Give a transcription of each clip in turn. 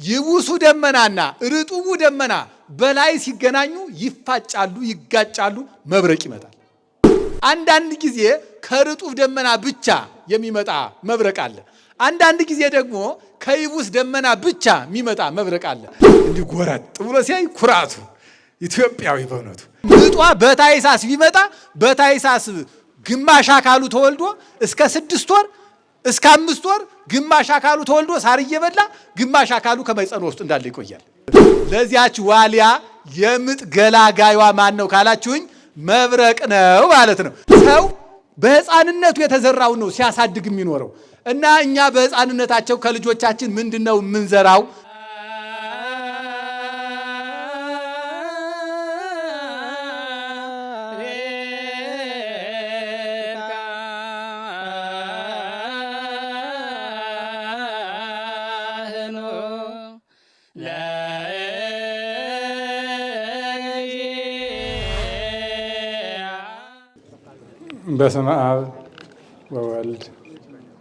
ይቡሱ ደመናና ርጡቡ ደመና በላይ ሲገናኙ ይፋጫሉ፣ ይጋጫሉ፣ መብረቅ ይመጣል። አንዳንድ ጊዜ ከርጡብ ደመና ብቻ የሚመጣ መብረቅ አለ። አንዳንድ ጊዜ ደግሞ ከይቡስ ደመና ብቻ የሚመጣ መብረቅ አለ። እንዲህ ጎረጥ ብሎ ሲያይ ኩራቱ ኢትዮጵያዊ በእውነቱ ምጧ በታይሳስ ቢመጣ በታይሳስ ግማሽ አካሉ ተወልዶ እስከ 6 ወር፣ እስከ 5 ወር ግማሽ አካሉ ተወልዶ ሳር እየበላ ግማሽ አካሉ ከማኅፀኗ ውስጥ እንዳለ ይቆያል። ለዚያች ዋሊያ የምጥ ገላጋይዋ ማን ነው ካላችሁኝ መብረቅ ነው ማለት ነው። ሰው በሕፃንነቱ የተዘራው ነው ሲያሳድግ የሚኖረው እና እኛ በሕፃንነታቸው ከልጆቻችን ምንድን ነው የምንዘራው? በስመ አብ ወወልድ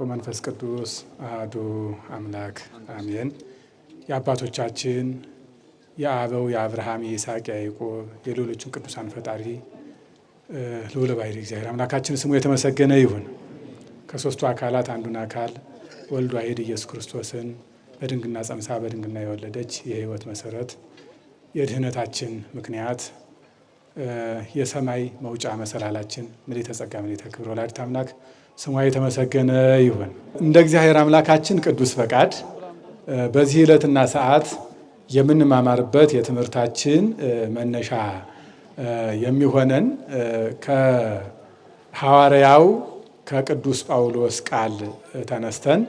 ወመንፈስ ቅዱስ አሐዱ አምላክ አሜን። የአባቶቻችን የአበው የአብርሃም የይስሐቅ የያዕቆብ የሌሎችን ቅዱሳን ፈጣሪ ልዑለ ባሕርይ እግዚአብሔር አምላካችን ስሙ የተመሰገነ ይሁን። ከሦስቱ አካላት አንዱን አካል ወልድ ዋሕድ ኢየሱስ ክርስቶስን በድንግልና ጸንሳ በድንግልና የወለደች የሕይወት መሰረት የድህነታችን ምክንያት የሰማይ መውጫ መሰላላችን ምልዕተ ጸጋ ምልዕተ ክብር ወላዲተ አምላክ ስሟ የተመሰገነ ይሁን። እንደ እግዚአብሔር አምላካችን ቅዱስ ፈቃድ በዚህ ዕለትና ሰዓት የምንማማርበት የትምህርታችን መነሻ የሚሆነን ከሐዋርያው ከቅዱስ ጳውሎስ ቃል ተነስተን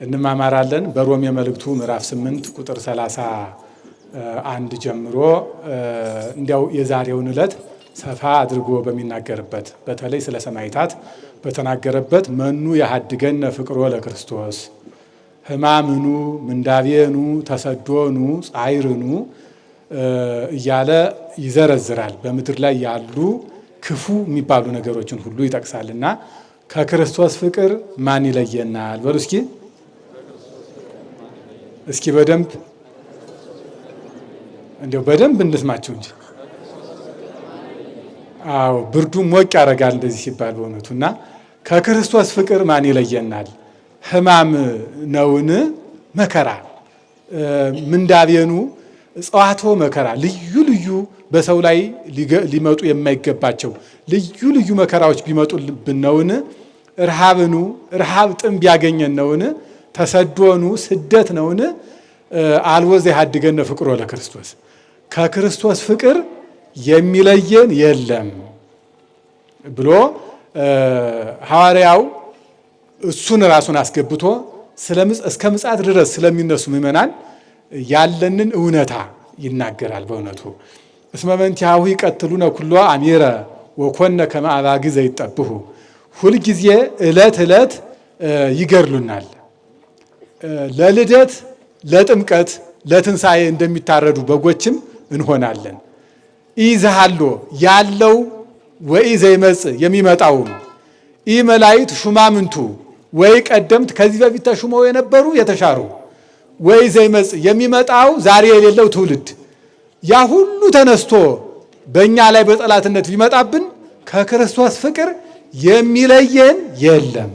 እንማማራለን። በሮሜ መልእክቱ ምዕራፍ 8 ቁጥር 31 ጀምሮ እንዲያው የዛሬውን ዕለት ሰፋ አድርጎ በሚናገርበት፣ በተለይ ስለ ሰማዕታት በተናገረበት፣ መኑ ያሃድገነ ፍቅሮ ለክርስቶስ፣ ሕማምኑ ምንዳቤኑ ተሰዶኑ ጻይርኑ እያለ ይዘረዝራል። በምድር ላይ ያሉ ክፉ የሚባሉ ነገሮችን ሁሉ ይጠቅሳልና ከክርስቶስ ፍቅር ማን ይለየናል? በሉ እስኪ፣ እስኪ በደንብ እንዲያው በደንብ እንስማቸው እንጂ። አዎ፣ ብርዱ ሞቅ ያደርጋል እንደዚህ ሲባል በእውነቱ። እና ከክርስቶስ ፍቅር ማን ይለየናል? ሕማም ነውን? መከራ፣ ምንዳቤኑ፣ እጽዋቶ መከራ፣ ልዩ ልዩ በሰው ላይ ሊመጡ የማይገባቸው ልዩ ልዩ መከራዎች ቢመጡብን ነውን? ረሃብኑ፣ ረሃብ ጥም ቢያገኘን ነውን? ተሰዶኑ፣ ስደት ነውን? አልቦ ዘያኀድገነ ፍቅሮ ለክርስቶስ፣ ከክርስቶስ ፍቅር የሚለየን የለም ብሎ ሐዋርያው እሱን ራሱን አስገብቶ እስከ ምጽአት ድረስ ስለሚነሱ ምዕመናን ያለንን እውነታ ይናገራል። በእውነቱ እስመ በእንቲአሁ ይቀትሉነ ኩሎ አሚረ ወኮነ ከመ አባግዕ ዘይጠብሑ፣ ሁልጊዜ ዕለት ዕለት ይገድሉናል። ለልደት፣ ለጥምቀት፣ ለትንሣኤ እንደሚታረዱ በጎችም እንሆናለን። ኢዘሃሎ ያለው ወኢዘይመጽእ የሚመጣውም፣ ኢ መላእክት ሹማምንቱ ወይ ቀደምት ከዚህ በፊት ተሹመው የነበሩ የተሻሩ፣ ወይ ዘይመጽእ የሚመጣው ዛሬ የሌለው ትውልድ፣ ያ ሁሉ ተነስቶ በእኛ ላይ በጠላትነት ቢመጣብን ከክርስቶስ ፍቅር የሚለየን የለም።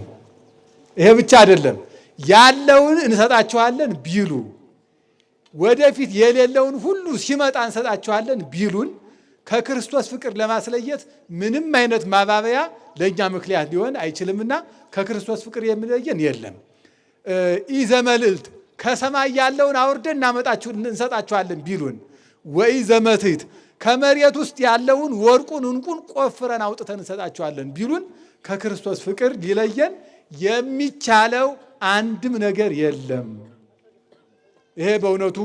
ይሄ ብቻ አይደለም፣ ያለውን እንሰጣችኋለን ቢሉ፣ ወደፊት የሌለውን ሁሉ ሲመጣ እንሰጣችኋለን ቢሉን ከክርስቶስ ፍቅር ለማስለየት ምንም አይነት ማባበያ ለእኛ ምክንያት ሊሆን አይችልምና ከክርስቶስ ፍቅር የሚለየን የለም። ኢዘመልዕልት ከሰማይ ያለውን አውርደን እናመጣችሁ እንሰጣችኋለን ቢሉን፣ ወይ ዘመትሕት ከመሬት ውስጥ ያለውን ወርቁን ዕንቁን ቆፍረን አውጥተን እንሰጣችኋለን ቢሉን ከክርስቶስ ፍቅር ሊለየን የሚቻለው አንድም ነገር የለም። ይሄ በእውነቱ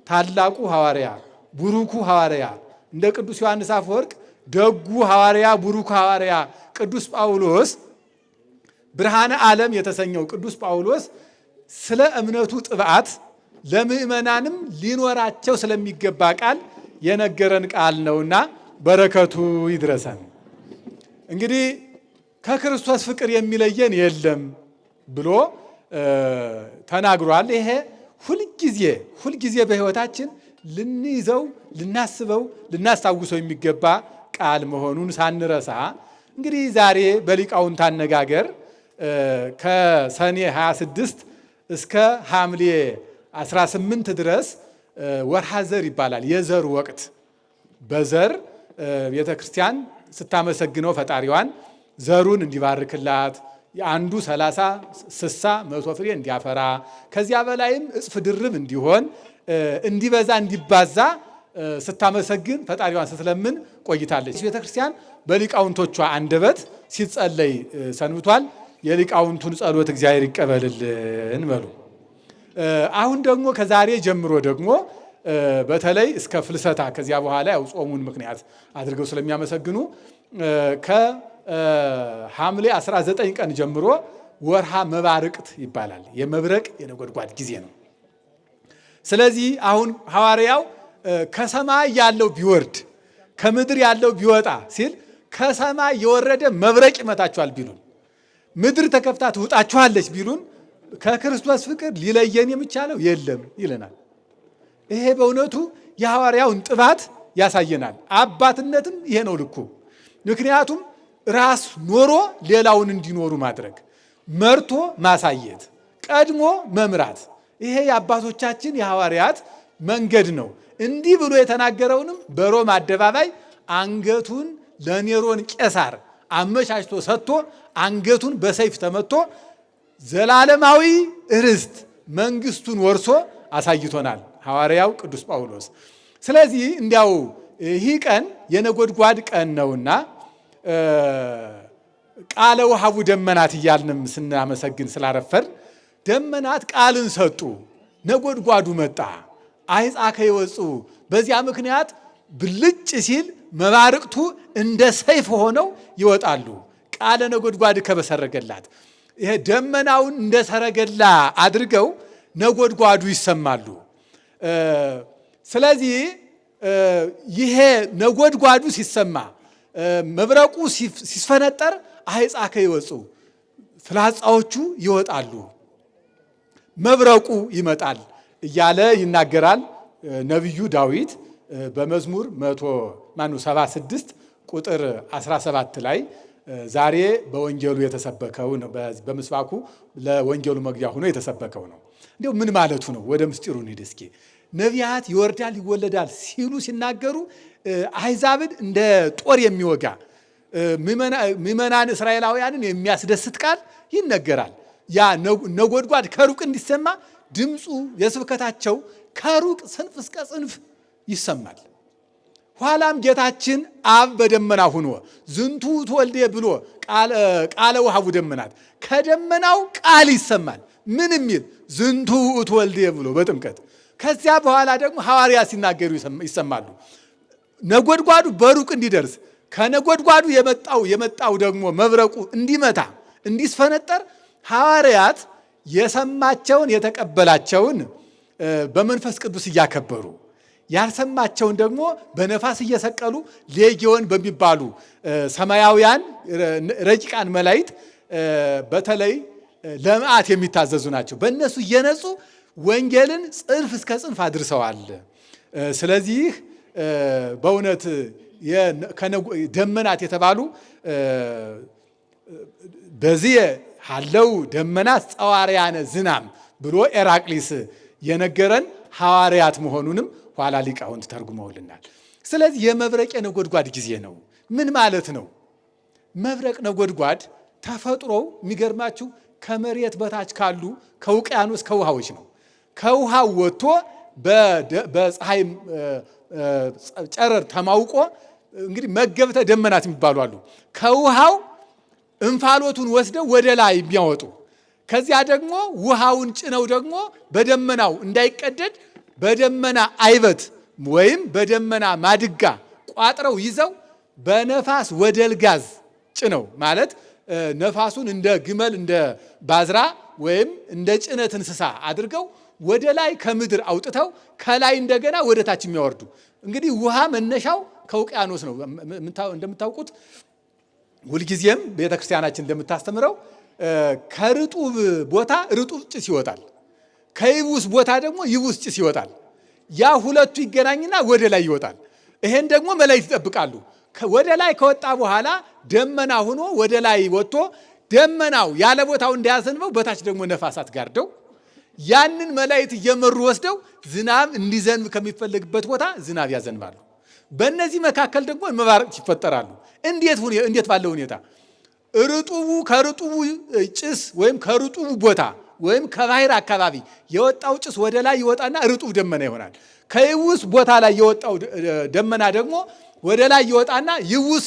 ታላቁ ሐዋርያ፣ ቡሩኩ ሐዋርያ፣ እንደ ቅዱስ ዮሐንስ አፈወርቅ ደጉ ሐዋርያ፣ ቡሩኩ ሐዋርያ ቅዱስ ጳውሎስ፣ ብርሃነ ዓለም የተሰኘው ቅዱስ ጳውሎስ ስለ እምነቱ ጥብዓት ለምዕመናንም ሊኖራቸው ስለሚገባ ቃል የነገረን ቃል ነውና በረከቱ ይድረሰን። እንግዲህ ከክርስቶስ ፍቅር የሚለየን የለም ብሎ ተናግሯል። ይሄ ሁልጊዜ ሁልጊዜ በሕይወታችን ልንይዘው፣ ልናስበው፣ ልናስታውሰው የሚገባ ቃል መሆኑን ሳንረሳ እንግዲህ ዛሬ በሊቃውንት አነጋገር ከሰኔ 26 እስከ ሐምሌ 18 ድረስ ወርሃ ዘር ይባላል። የዘር ወቅት በዘር ቤተ ክርስቲያን ስታመሰግነው ፈጣሪዋን ዘሩን እንዲባርክላት የአንዱ 30 60 100 ፍሬ እንዲያፈራ ከዚያ በላይም እጽፍ ድርብ እንዲሆን እንዲበዛ እንዲባዛ ስታመሰግን ፈጣሪዋን ስትለምን ቆይታለች። ቤተ ክርስቲያን በሊቃውንቶቿ አንደበት ሲጸለይ ሰንብቷል። የሊቃውንቱን ጸሎት እግዚአብሔር ይቀበልልን በሉ። አሁን ደግሞ ከዛሬ ጀምሮ ደግሞ በተለይ እስከ ፍልሰታ ከዚያ በኋላ ያው ጾሙን ምክንያት አድርገው ስለሚያመሰግኑ ከሐምሌ 19 ቀን ጀምሮ ወርሃ መባርቅት ይባላል። የመብረቅ የነጎድጓድ ጊዜ ነው። ስለዚህ አሁን ሐዋርያው ከሰማይ ያለው ቢወርድ ከምድር ያለው ቢወጣ ሲል ከሰማይ የወረደ መብረቅ ይመታችኋል ቢሉን፣ ምድር ተከፍታ ትውጣችኋለች ቢሉን ከክርስቶስ ፍቅር ሊለየን የሚቻለው የለም ይለናል። ይሄ በእውነቱ የሐዋርያውን ጥባት ያሳየናል። አባትነትም ይሄ ነው ልኩ። ምክንያቱም ራስ ኖሮ ሌላውን እንዲኖሩ ማድረግ፣ መርቶ ማሳየት፣ ቀድሞ መምራት፣ ይሄ የአባቶቻችን የሐዋርያት መንገድ ነው። እንዲህ ብሎ የተናገረውንም በሮም አደባባይ አንገቱን ለኔሮን ቄሳር አመቻችቶ ሰጥቶ አንገቱን በሰይፍ ተመቶ ዘላለማዊ ርስት መንግስቱን ወርሶ አሳይቶናል ሐዋርያው ቅዱስ ጳውሎስ። ስለዚህ እንዲያው ይህ ቀን የነጎድጓድ ቀን ነውና ቃለ ውሃቡ ደመናት እያልንም ስናመሰግን ስላረፈር ደመናት ቃልን ሰጡ፣ ነጎድጓዱ መጣ፣ አይጻከ ይወፁ። በዚያ ምክንያት ብልጭ ሲል መባርቅቱ እንደ ሰይፍ ሆነው ይወጣሉ። ቃለ ነጎድጓድ ከበሰረገላት ይሄ ደመናውን እንደ ሰረገላ አድርገው ነጎድጓዱ ይሰማሉ። ስለዚህ ይሄ ነጎድጓዱ ሲሰማ መብረቁ ሲስፈነጠር አይጻከ ይወፁ ፍላጻዎቹ ይወጣሉ፣ መብረቁ ይመጣል እያለ ይናገራል ነቢዩ ዳዊት በመዝሙር 176 ቁጥር 17 ላይ ዛሬ በወንጌሉ የተሰበከው ነው። በምስባኩ ለወንጌሉ መግቢያ ሆኖ የተሰበከው ነው። እንዲያው ምን ማለቱ ነው? ወደ ምስጢሩ እንሂድ እስኪ። ነቢያት ይወርዳል ይወለዳል ሲሉ ሲናገሩ አሕዛብን እንደ ጦር የሚወጋ ምዕመናን እስራኤላውያንን የሚያስደስት ቃል ይነገራል። ያ ነጎድጓድ ከሩቅ እንዲሰማ ድምፁ የስብከታቸው ከሩቅ ጽንፍ እስከ ጽንፍ ይሰማል። ኋላም ጌታችን አብ በደመና ሁኖ ዝንቱ ውእቱ ወልድየ ብሎ ቃለ ውሃቡ ደመናት ከደመናው ቃል ይሰማል። ምን የሚል ዝንቱ ውእቱ ወልድየ ብሎ በጥምቀት። ከዚያ በኋላ ደግሞ ሐዋርያ ሲናገሩ ይሰማሉ። ነጎድጓዱ በሩቅ እንዲደርስ ከነጎድጓዱ የመጣው ደግሞ መብረቁ እንዲመታ እንዲስፈነጠር ሐዋርያት የሰማቸውን የተቀበላቸውን በመንፈስ ቅዱስ እያከበሩ ያልሰማቸውን ደግሞ በነፋስ እየሰቀሉ ሌጊዮን በሚባሉ ሰማያውያን ረቂቃን መላእክት በተለይ ለመዓት የሚታዘዙ ናቸው። በእነሱ እየነጹ ወንጌልን ጽንፍ እስከ ጽንፍ አድርሰዋል። ስለዚህ በእውነት ደመናት የተባሉ በዚህ ሀለው ደመናት ጸዋርያነ ዝናም ብሎ ኤራቅሊስ የነገረን ሐዋርያት መሆኑንም ኋላ ሊቃውንት ተርጉመውልናል። ስለዚህ የመብረቅ የነጎድጓድ ጊዜ ነው። ምን ማለት ነው? መብረቅ ነጎድጓድ ተፈጥሮው የሚገርማችሁ ከመሬት በታች ካሉ ከውቅያኖስ ከውሃዎች ነው። ከውሃው ወጥቶ በፀሐይ ጨረር ተማውቆ እንግዲህ መገብተ ደመናት የሚባሉ አሉ። ከውሃው እንፋሎቱን ወስደው ወደ ላይ የሚያወጡ ከዚያ ደግሞ ውሃውን ጭነው ደግሞ በደመናው እንዳይቀደድ በደመና አይበት ወይም በደመና ማድጋ ቋጥረው ይዘው በነፋስ ወደልጋዝ ጭነው ማለት ነፋሱን እንደ ግመል እንደ ባዝራ ወይም እንደ ጭነት እንስሳ አድርገው ወደ ላይ ከምድር አውጥተው ከላይ እንደገና ወደ ታች የሚያወርዱ እንግዲህ ውሃ መነሻው ከውቅያኖስ ነው። እንደምታውቁት ሁልጊዜም ቤተክርስቲያናችን እንደምታስተምረው ከርጡብ ቦታ ርጡብ ጭስ ይወጣል። ከይቡስ ቦታ ደግሞ ይቡስ ጭስ ይወጣል። ያ ሁለቱ ይገናኝና ወደ ላይ ይወጣል። ይሄን ደግሞ መላእክት ይጠብቃሉ። ወደ ላይ ከወጣ በኋላ ደመና ሆኖ ወደ ላይ ወጥቶ ደመናው ያለ ቦታው እንዳያዘንበው በታች ደግሞ ነፋሳት ጋርደው ያንን መላእክት እየመሩ ወስደው ዝናብ እንዲዘንብ ከሚፈለግበት ቦታ ዝናብ ያዘንባሉ። በእነዚህ መካከል ደግሞ መባረቅት ይፈጠራሉ። እንዴት ባለው ሁኔታ ርጡቡ ከርጡቡ ጭስ ወይም ከርጡቡ ቦታ ወይም ከባህር አካባቢ የወጣው ጭስ ወደ ላይ ይወጣና ርጡብ ደመና ይሆናል። ከይውስ ቦታ ላይ የወጣው ደመና ደግሞ ወደ ላይ ይወጣና ይውስ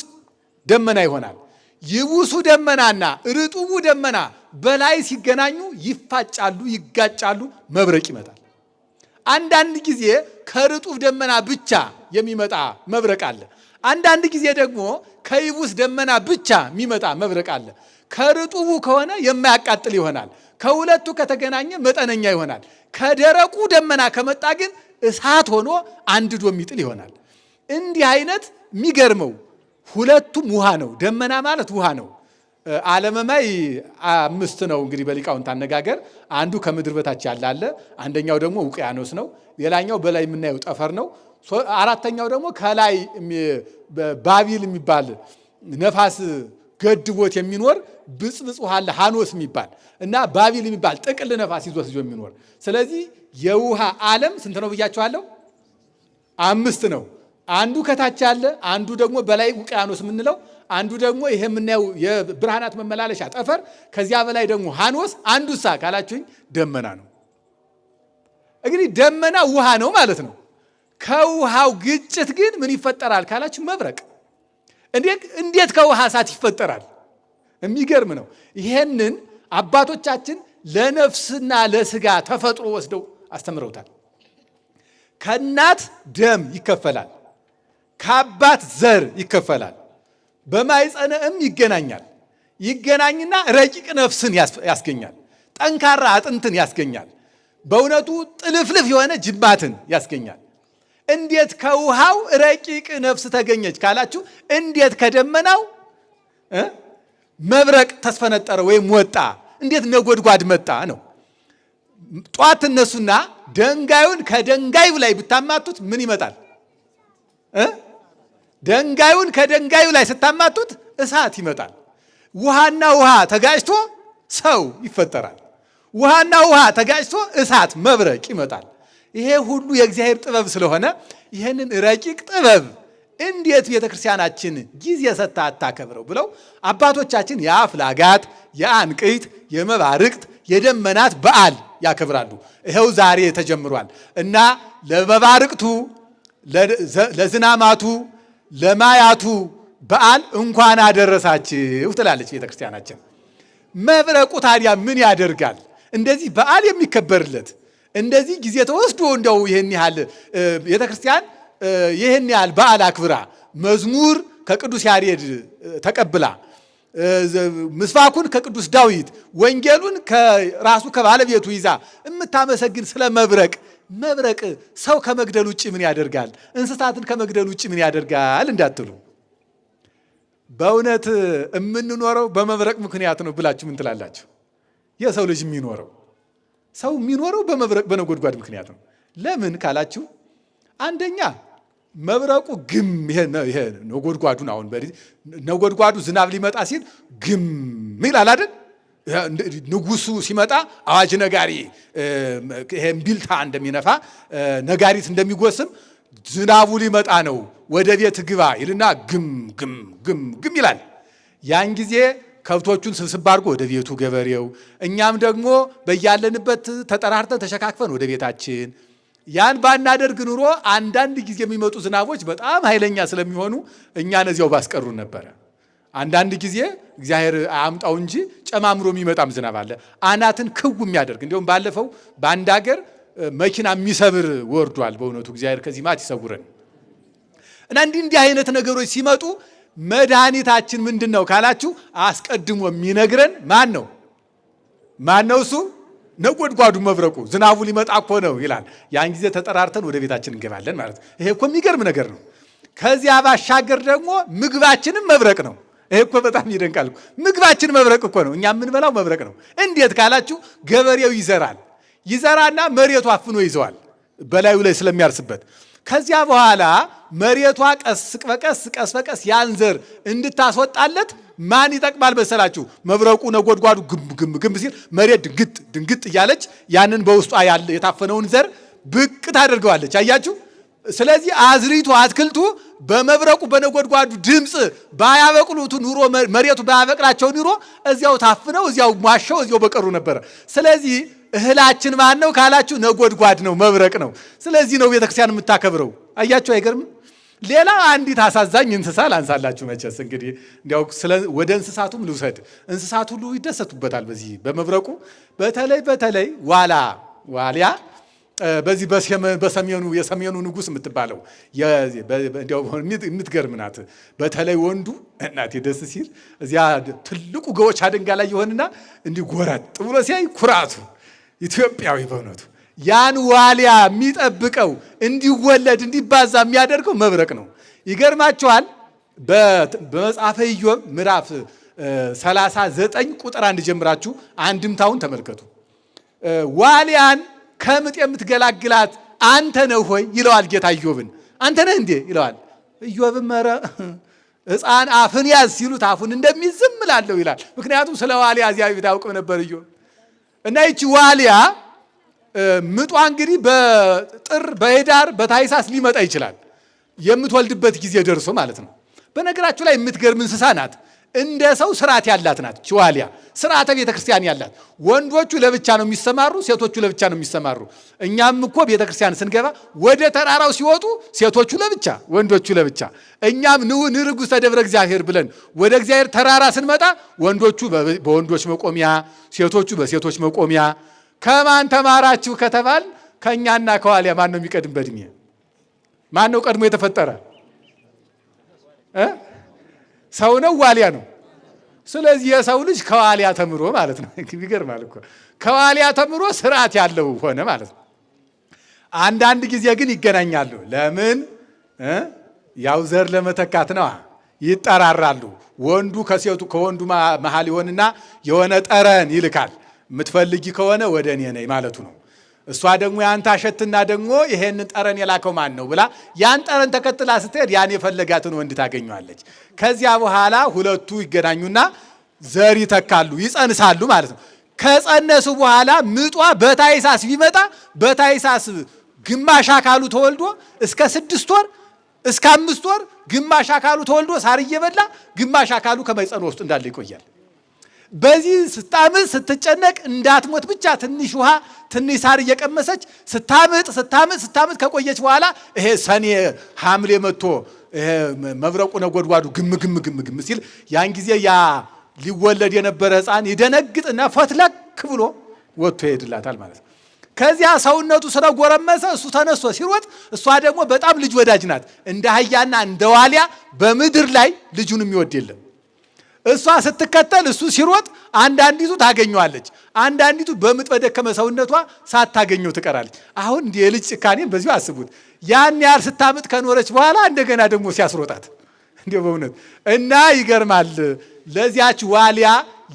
ደመና ይሆናል። ይውሱ ደመናና ርጡቡ ደመና በላይ ሲገናኙ ይፋጫሉ፣ ይጋጫሉ፣ መብረቅ ይመጣል። አንዳንድ ጊዜ ከርጡብ ደመና ብቻ የሚመጣ መብረቅ አለ። አንዳንድ ጊዜ ደግሞ ከይቡስ ደመና ብቻ የሚመጣ መብረቅ አለ። ከርጡቡ ከሆነ የማያቃጥል ይሆናል። ከሁለቱ ከተገናኘ መጠነኛ ይሆናል። ከደረቁ ደመና ከመጣ ግን እሳት ሆኖ አንድዶ የሚጥል ይሆናል። እንዲህ አይነት የሚገርመው ሁለቱም ውሃ ነው። ደመና ማለት ውሃ ነው። ዓለመ ማይ አምስት ነው እንግዲህ በሊቃውንት አነጋገር። አንዱ ከምድር በታች ያለ አለ። አንደኛው ደግሞ ውቅያኖስ ነው። ሌላኛው በላይ የምናየው ጠፈር ነው። አራተኛው ደግሞ ከላይ ባቢል የሚባል ነፋስ ገድቦት የሚኖር ብጽብጽ ውሃ አለ፣ ሃኖስ የሚባል እና ባቢል የሚባል ጥቅል ነፋስ ይዞት ይዞ የሚኖር። ስለዚህ የውሃ ዓለም ስንት ነው ብያቸዋለሁ? አምስት ነው። አንዱ ከታች ያለ፣ አንዱ ደግሞ በላይ ውቅያኖስ የምንለው፣ አንዱ ደግሞ ይሄ የምናየው የብርሃናት መመላለሻ ጠፈር፣ ከዚያ በላይ ደግሞ ሃኖስ፣ አንዱ ሳ ካላችሁኝ ደመና ነው። እንግዲህ ደመና ውሃ ነው ማለት ነው። ከውሃው ግጭት ግን ምን ይፈጠራል ካላችሁ መብረቅ። እንዴት ከውሃ እሳት ይፈጠራል? የሚገርም ነው። ይሄንን አባቶቻችን ለነፍስና ለስጋ ተፈጥሮ ወስደው አስተምረውታል። ከእናት ደም ይከፈላል፣ ከአባት ዘር ይከፈላል። በማይጸነ እም ይገናኛል። ይገናኝና ረቂቅ ነፍስን ያስገኛል። ጠንካራ አጥንትን ያስገኛል። በእውነቱ ጥልፍልፍ የሆነ ጅማትን ያስገኛል። እንዴት ከውሃው ረቂቅ ነፍስ ተገኘች ካላችሁ፣ እንዴት ከደመናው መብረቅ ተስፈነጠረ ወይም ወጣ? እንዴት ነጎድጓድ መጣ ነው። ጧት እነሱና ደንጋዩን ከደንጋዩ ላይ ብታማቱት ምን ይመጣል? ደንጋዩን ከደንጋዩ ላይ ስታማቱት እሳት ይመጣል። ውሃና ውሃ ተጋጭቶ ሰው ይፈጠራል። ውሃና ውሃ ተጋጭቶ እሳት መብረቅ ይመጣል። ይሄ ሁሉ የእግዚአብሔር ጥበብ ስለሆነ ይህንን ረቂቅ ጥበብ እንዴት ቤተ ክርስቲያናችን ጊዜ ሰጥታ አታከብረው ብለው አባቶቻችን የአፍላጋት፣ የአንቅይት፣ የመባርቅት፣ የደመናት በዓል ያከብራሉ። ይኸው ዛሬ ተጀምሯል እና ለመባርቅቱ፣ ለዝናማቱ፣ ለማያቱ በዓል እንኳን አደረሳችሁ ትላለች ቤተ ክርስቲያናችን። መብረቁ ታዲያ ምን ያደርጋል? እንደዚህ በዓል የሚከበርለት እንደዚህ ጊዜ ተወስዶ እንደው ይህን ያህል ቤተክርስቲያን ይህን ያህል በዓል አክብራ መዝሙር ከቅዱስ ያሬድ ተቀብላ ምስባኩን ከቅዱስ ዳዊት ወንጌሉን ከራሱ ከባለቤቱ ይዛ የምታመሰግን ስለ መብረቅ፣ መብረቅ ሰው ከመግደል ውጭ ምን ያደርጋል? እንስሳትን ከመግደል ውጭ ምን ያደርጋል እንዳትሉ፣ በእውነት የምንኖረው በመብረቅ ምክንያት ነው ብላችሁ ምን ትላላችሁ? የሰው ልጅ የሚኖረው ሰው የሚኖረው በመብረቅ በነጎድጓድ ምክንያት ነው። ለምን ካላችሁ፣ አንደኛ መብረቁ ግም ይሄ ነጎድጓዱን አሁን ነጎድጓዱ ዝናብ ሊመጣ ሲል ግም ይላል አይደል? ንጉሱ ሲመጣ አዋጅ ነጋሪ ይሄ እምቢልታ እንደሚነፋ ነጋሪት እንደሚጎስም ዝናቡ ሊመጣ ነው ወደ ቤት ግባ ይልና ግም ግም ግም ግም ይላል። ያን ጊዜ ከብቶቹን ስብስብ አድርጎ ወደ ቤቱ ገበሬው፣ እኛም ደግሞ በያለንበት ተጠራርተን ተሸካክፈን ወደ ቤታችን። ያን ባናደርግ ኑሮ አንዳንድ ጊዜ የሚመጡ ዝናቦች በጣም ኃይለኛ ስለሚሆኑ እኛን እዚያው ባስቀሩን ነበረ። አንዳንድ ጊዜ እግዚአብሔር አያምጣው እንጂ ጨማምሮ የሚመጣም ዝናብ አለ፣ አናትን ክው የሚያደርግ። እንዲሁም ባለፈው በአንድ ሀገር መኪና የሚሰብር ወርዷል። በእውነቱ እግዚአብሔር ከዚህ ማት ይሰውረን እና እንዲህ እንዲህ አይነት ነገሮች ሲመጡ መድኃኒታችን ምንድን ነው ካላችሁ፣ አስቀድሞ የሚነግረን ማን ነው? ማን ነው እሱ? ነጎድጓዱ መብረቁ፣ ዝናቡ ሊመጣ እኮ ነው ይላል። ያን ጊዜ ተጠራርተን ወደ ቤታችን እንገባለን ማለት ነው። ይሄ እኮ የሚገርም ነገር ነው። ከዚያ ባሻገር ደግሞ ምግባችንም መብረቅ ነው። ይሄ እኮ በጣም ይደንቃል። ምግባችን መብረቅ እኮ ነው። እኛ የምንበላው መብረቅ ነው። እንዴት ካላችሁ፣ ገበሬው ይዘራል። ይዘራና መሬቱ አፍኖ ይዘዋል በላዩ ላይ ስለሚያርስበት። ከዚያ በኋላ መሬቷ ቀስ በቀስ ቀስ በቀስ ያን ዘር እንድታስወጣለት ማን ይጠቅማል መሰላችሁ? መብረቁ ነጎድጓዱ ግም ግም ግም ሲል መሬት ድንግጥ ድንግጥ እያለች ያንን በውስጧ ያለ የታፈነውን ዘር ብቅ ታደርገዋለች። አያችሁ? ስለዚህ አዝሪቱ አትክልቱ በመብረቁ በነጎድጓዱ ድምፅ ባያበቅሉት ኑሮ መሬቱ ባያበቅላቸው ኑሮ እዚያው ታፍነው እዚያው ሟሸው እዚያው በቀሩ ነበረ። ስለዚህ እህላችን ማን ነው ካላችሁ ነጎድጓድ ነው፣ መብረቅ ነው። ስለዚህ ነው ቤተክርስቲያን የምታከብረው። አያችሁ፣ አይገርምም? ሌላ አንዲት አሳዛኝ እንስሳ ላንሳላችሁ። መቼስ እንግዲህ እንዲያው ወደ እንስሳቱም ልውሰድ። እንስሳት ሁሉ ይደሰቱበታል በዚህ በመብረቁ። በተለይ በተለይ ዋልያ በዚህ በሰሜኑ የሰሜኑ ንጉሥ የምትባለው እንዲያው የምትገርም ናት። በተለይ ወንዱ እናቴ ደስ ሲል እዚያ ትልቁ ገቦች አደንጋ ላይ ይሆንና እንዲህ ጎረጥ ብሎ ሲያይ ኩራቱ ኢትዮጵያዊ በእውነቱ ያን ዋልያ የሚጠብቀው እንዲወለድ እንዲባዛ የሚያደርገው መብረቅ ነው። ይገርማችኋል። በመጽሐፈ ኢዮብ ምዕራፍ 39 ቁጥር 1 ጀምራችሁ አንድምታውን ተመልከቱ። ዋልያን ከምጥ የምትገላግላት አንተ ነህ ሆይ ይለዋል ጌታ ኢዮብን። አንተ ነህ እንዴ ይለዋል። ኢዮብም ኧረ ሕፃን አፍን ያዝ ሲሉት አፉን እንደሚዝም እላለሁ ይላል። ምክንያቱም ስለ ዋልያ እዚያ በፊት አያውቅም ነበር ኢዮብ። እና ይቺ ዋልያ ምጧ እንግዲህ በጥር በህዳር በታኅሳስ ሊመጣ ይችላል። የምትወልድበት ጊዜ ደርሶ ማለት ነው። በነገራችሁ ላይ የምትገርም እንስሳ ናት። እንደ ሰው ስርዓት ያላት ናት። ዋልያ ስርዓተ ቤተ ክርስቲያን ያላት። ወንዶቹ ለብቻ ነው የሚሰማሩ፣ ሴቶቹ ለብቻ ነው የሚሰማሩ። እኛም እኮ ቤተ ክርስቲያን ስንገባ ወደ ተራራው ሲወጡ ሴቶቹ ለብቻ፣ ወንዶቹ ለብቻ። እኛም ንርጉ ደብረ እግዚአብሔር ብለን ወደ እግዚአብሔር ተራራ ስንመጣ ወንዶቹ በወንዶች መቆሚያ፣ ሴቶቹ በሴቶች መቆሚያ። ከማን ተማራችሁ ከተባል ከእኛና ከዋልያ ማን ነው የሚቀድም በእድሜ? ማን ነው ቀድሞ የተፈጠረ? ሰው ነው ዋልያ ነው? ስለዚህ የሰው ልጅ ከዋልያ ተምሮ ማለት ነው። ይገርማል እኮ ከዋልያ ተምሮ ስርዓት ያለው ሆነ ማለት ነው። አንዳንድ ጊዜ ግን ይገናኛሉ። ለምን? ያው ዘር ለመተካት ነዋ። ይጠራራሉ። ወንዱ ከሴቱ ከወንዱ መሃል ይሆንና የሆነ ጠረን ይልካል። የምትፈልጊ ከሆነ ወደ እኔ ነይ ማለቱ ነው። እሷ ደግሞ ያን ታሸትና ደግሞ ይሄንን ጠረን የላከው ማን ነው ብላ ያን ጠረን ተከትላ ስትሄድ ያን የፈለጋትን ወንድ ታገኘዋለች። ከዚያ በኋላ ሁለቱ ይገናኙና ዘር ይተካሉ፣ ይጸንሳሉ ማለት ነው። ከጸነሱ በኋላ ምጧ በታኅሳስ ቢመጣ በታኅሳስ ግማሽ አካሉ ተወልዶ እስከ 6 ወር እስከ 5 ወር ግማሽ አካሉ ተወልዶ ሳር እየበላ ግማሽ አካሉ ከማኅፀኗ ውስጥ እንዳለ ይቆያል። በዚህ ስታምጥ ስትጨነቅ እንዳትሞት ብቻ ትንሽ ውሃ ትንሽ ሳር እየቀመሰች ስታምጥ ስታምጥ ስታምጥ ከቆየች በኋላ ይሄ ሰኔ ሐምሌ መጥቶ ይሄ መብረቁ ነጎድጓዱ ግም ግም ግም ግም ሲል ያን ጊዜ ያ ሊወለድ የነበረ ሕፃን ይደነግጥና ፈትለክ ብሎ ወጥቶ ይሄድላታል ማለት ነው። ከዚያ ሰውነቱ ስለጎረመሰ እሱ ተነስቶ ሲሮጥ እሷ ደግሞ በጣም ልጅ ወዳጅ ናት። እንደ አህያና እንደ ዋልያ በምድር ላይ ልጁን የሚወድ የለም። እሷ ስትከተል እሱ ሲሮጥ አንዳንዲቱ ታገኘዋለች፣ አንዳንዲቱ በምጥ በደከመ ሰውነቷ ሳታገኘው ትቀራለች። አሁን እንዲህ የልጅ ጭካኔን በዚሁ አስቡት። ያን ያህል ስታምጥ ከኖረች በኋላ እንደገና ደግሞ ሲያስሮጣት እንዲህ በእውነት እና ይገርማል። ለዚያች ዋልያ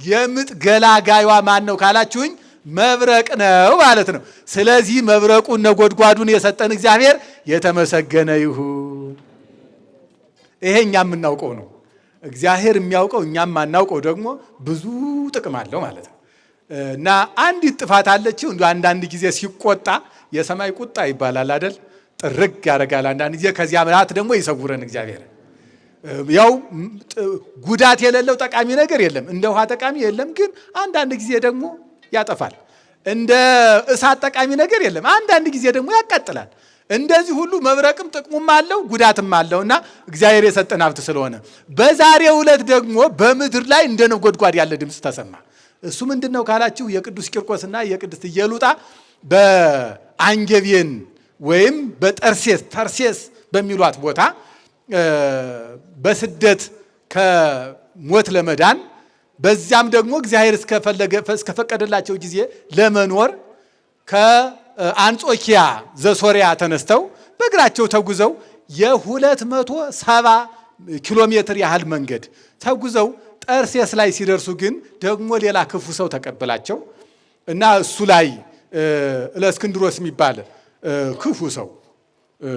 የምጥ ገላጋይዋ ማን ነው ካላችሁኝ መብረቅ ነው ማለት ነው። ስለዚህ መብረቁን ነጎድጓዱን የሰጠን እግዚአብሔር የተመሰገነ ይሁን። ይሄ እኛ የምናውቀው ነው። እግዚአብሔር የሚያውቀው እኛም ማናውቀው ደግሞ ብዙ ጥቅም አለው ማለት ነው። እና አንዲት ጥፋት አለችው። እንዲሁ አንዳንድ ጊዜ ሲቆጣ የሰማይ ቁጣ ይባላል አይደል? ጥርግ ያደርጋል አንዳንድ ጊዜ። ከዚያ ምላት ደግሞ ይሰውረን እግዚአብሔር። ያው ጉዳት የሌለው ጠቃሚ ነገር የለም፣ እንደ ውሃ ጠቃሚ የለም። ግን አንዳንድ ጊዜ ደግሞ ያጠፋል። እንደ እሳት ጠቃሚ ነገር የለም፣ አንዳንድ ጊዜ ደግሞ ያቃጥላል። እንደዚህ ሁሉ መብረቅም ጥቅሙም አለው ጉዳትም አለውና እግዚአብሔር የሰጠን ሀብት ስለሆነ በዛሬው ዕለት ደግሞ በምድር ላይ እንደ ነጎድጓድ ያለ ድምፅ ተሰማ። እሱ ምንድነው ካላችሁ የቅዱስ ቂርቆስና የቅድስት ኢየሉጣ በአንጌቤን ወይም በጠርሴስ ተርሴስ በሚሏት ቦታ በስደት ከሞት ለመዳን በዚያም ደግሞ እግዚአብሔር እስከፈቀደላቸው ጊዜ ለመኖር ከአንጾኪያ ዘሶሪያ ተነስተው በእግራቸው ተጉዘው የ270 ኪሎ ሜትር ያህል መንገድ ተጉዘው ጠርሴስ ላይ ሲደርሱ ግን ደግሞ ሌላ ክፉ ሰው ተቀበላቸው እና እሱ ላይ እለእስክንድሮስ የሚባል ክፉ ሰው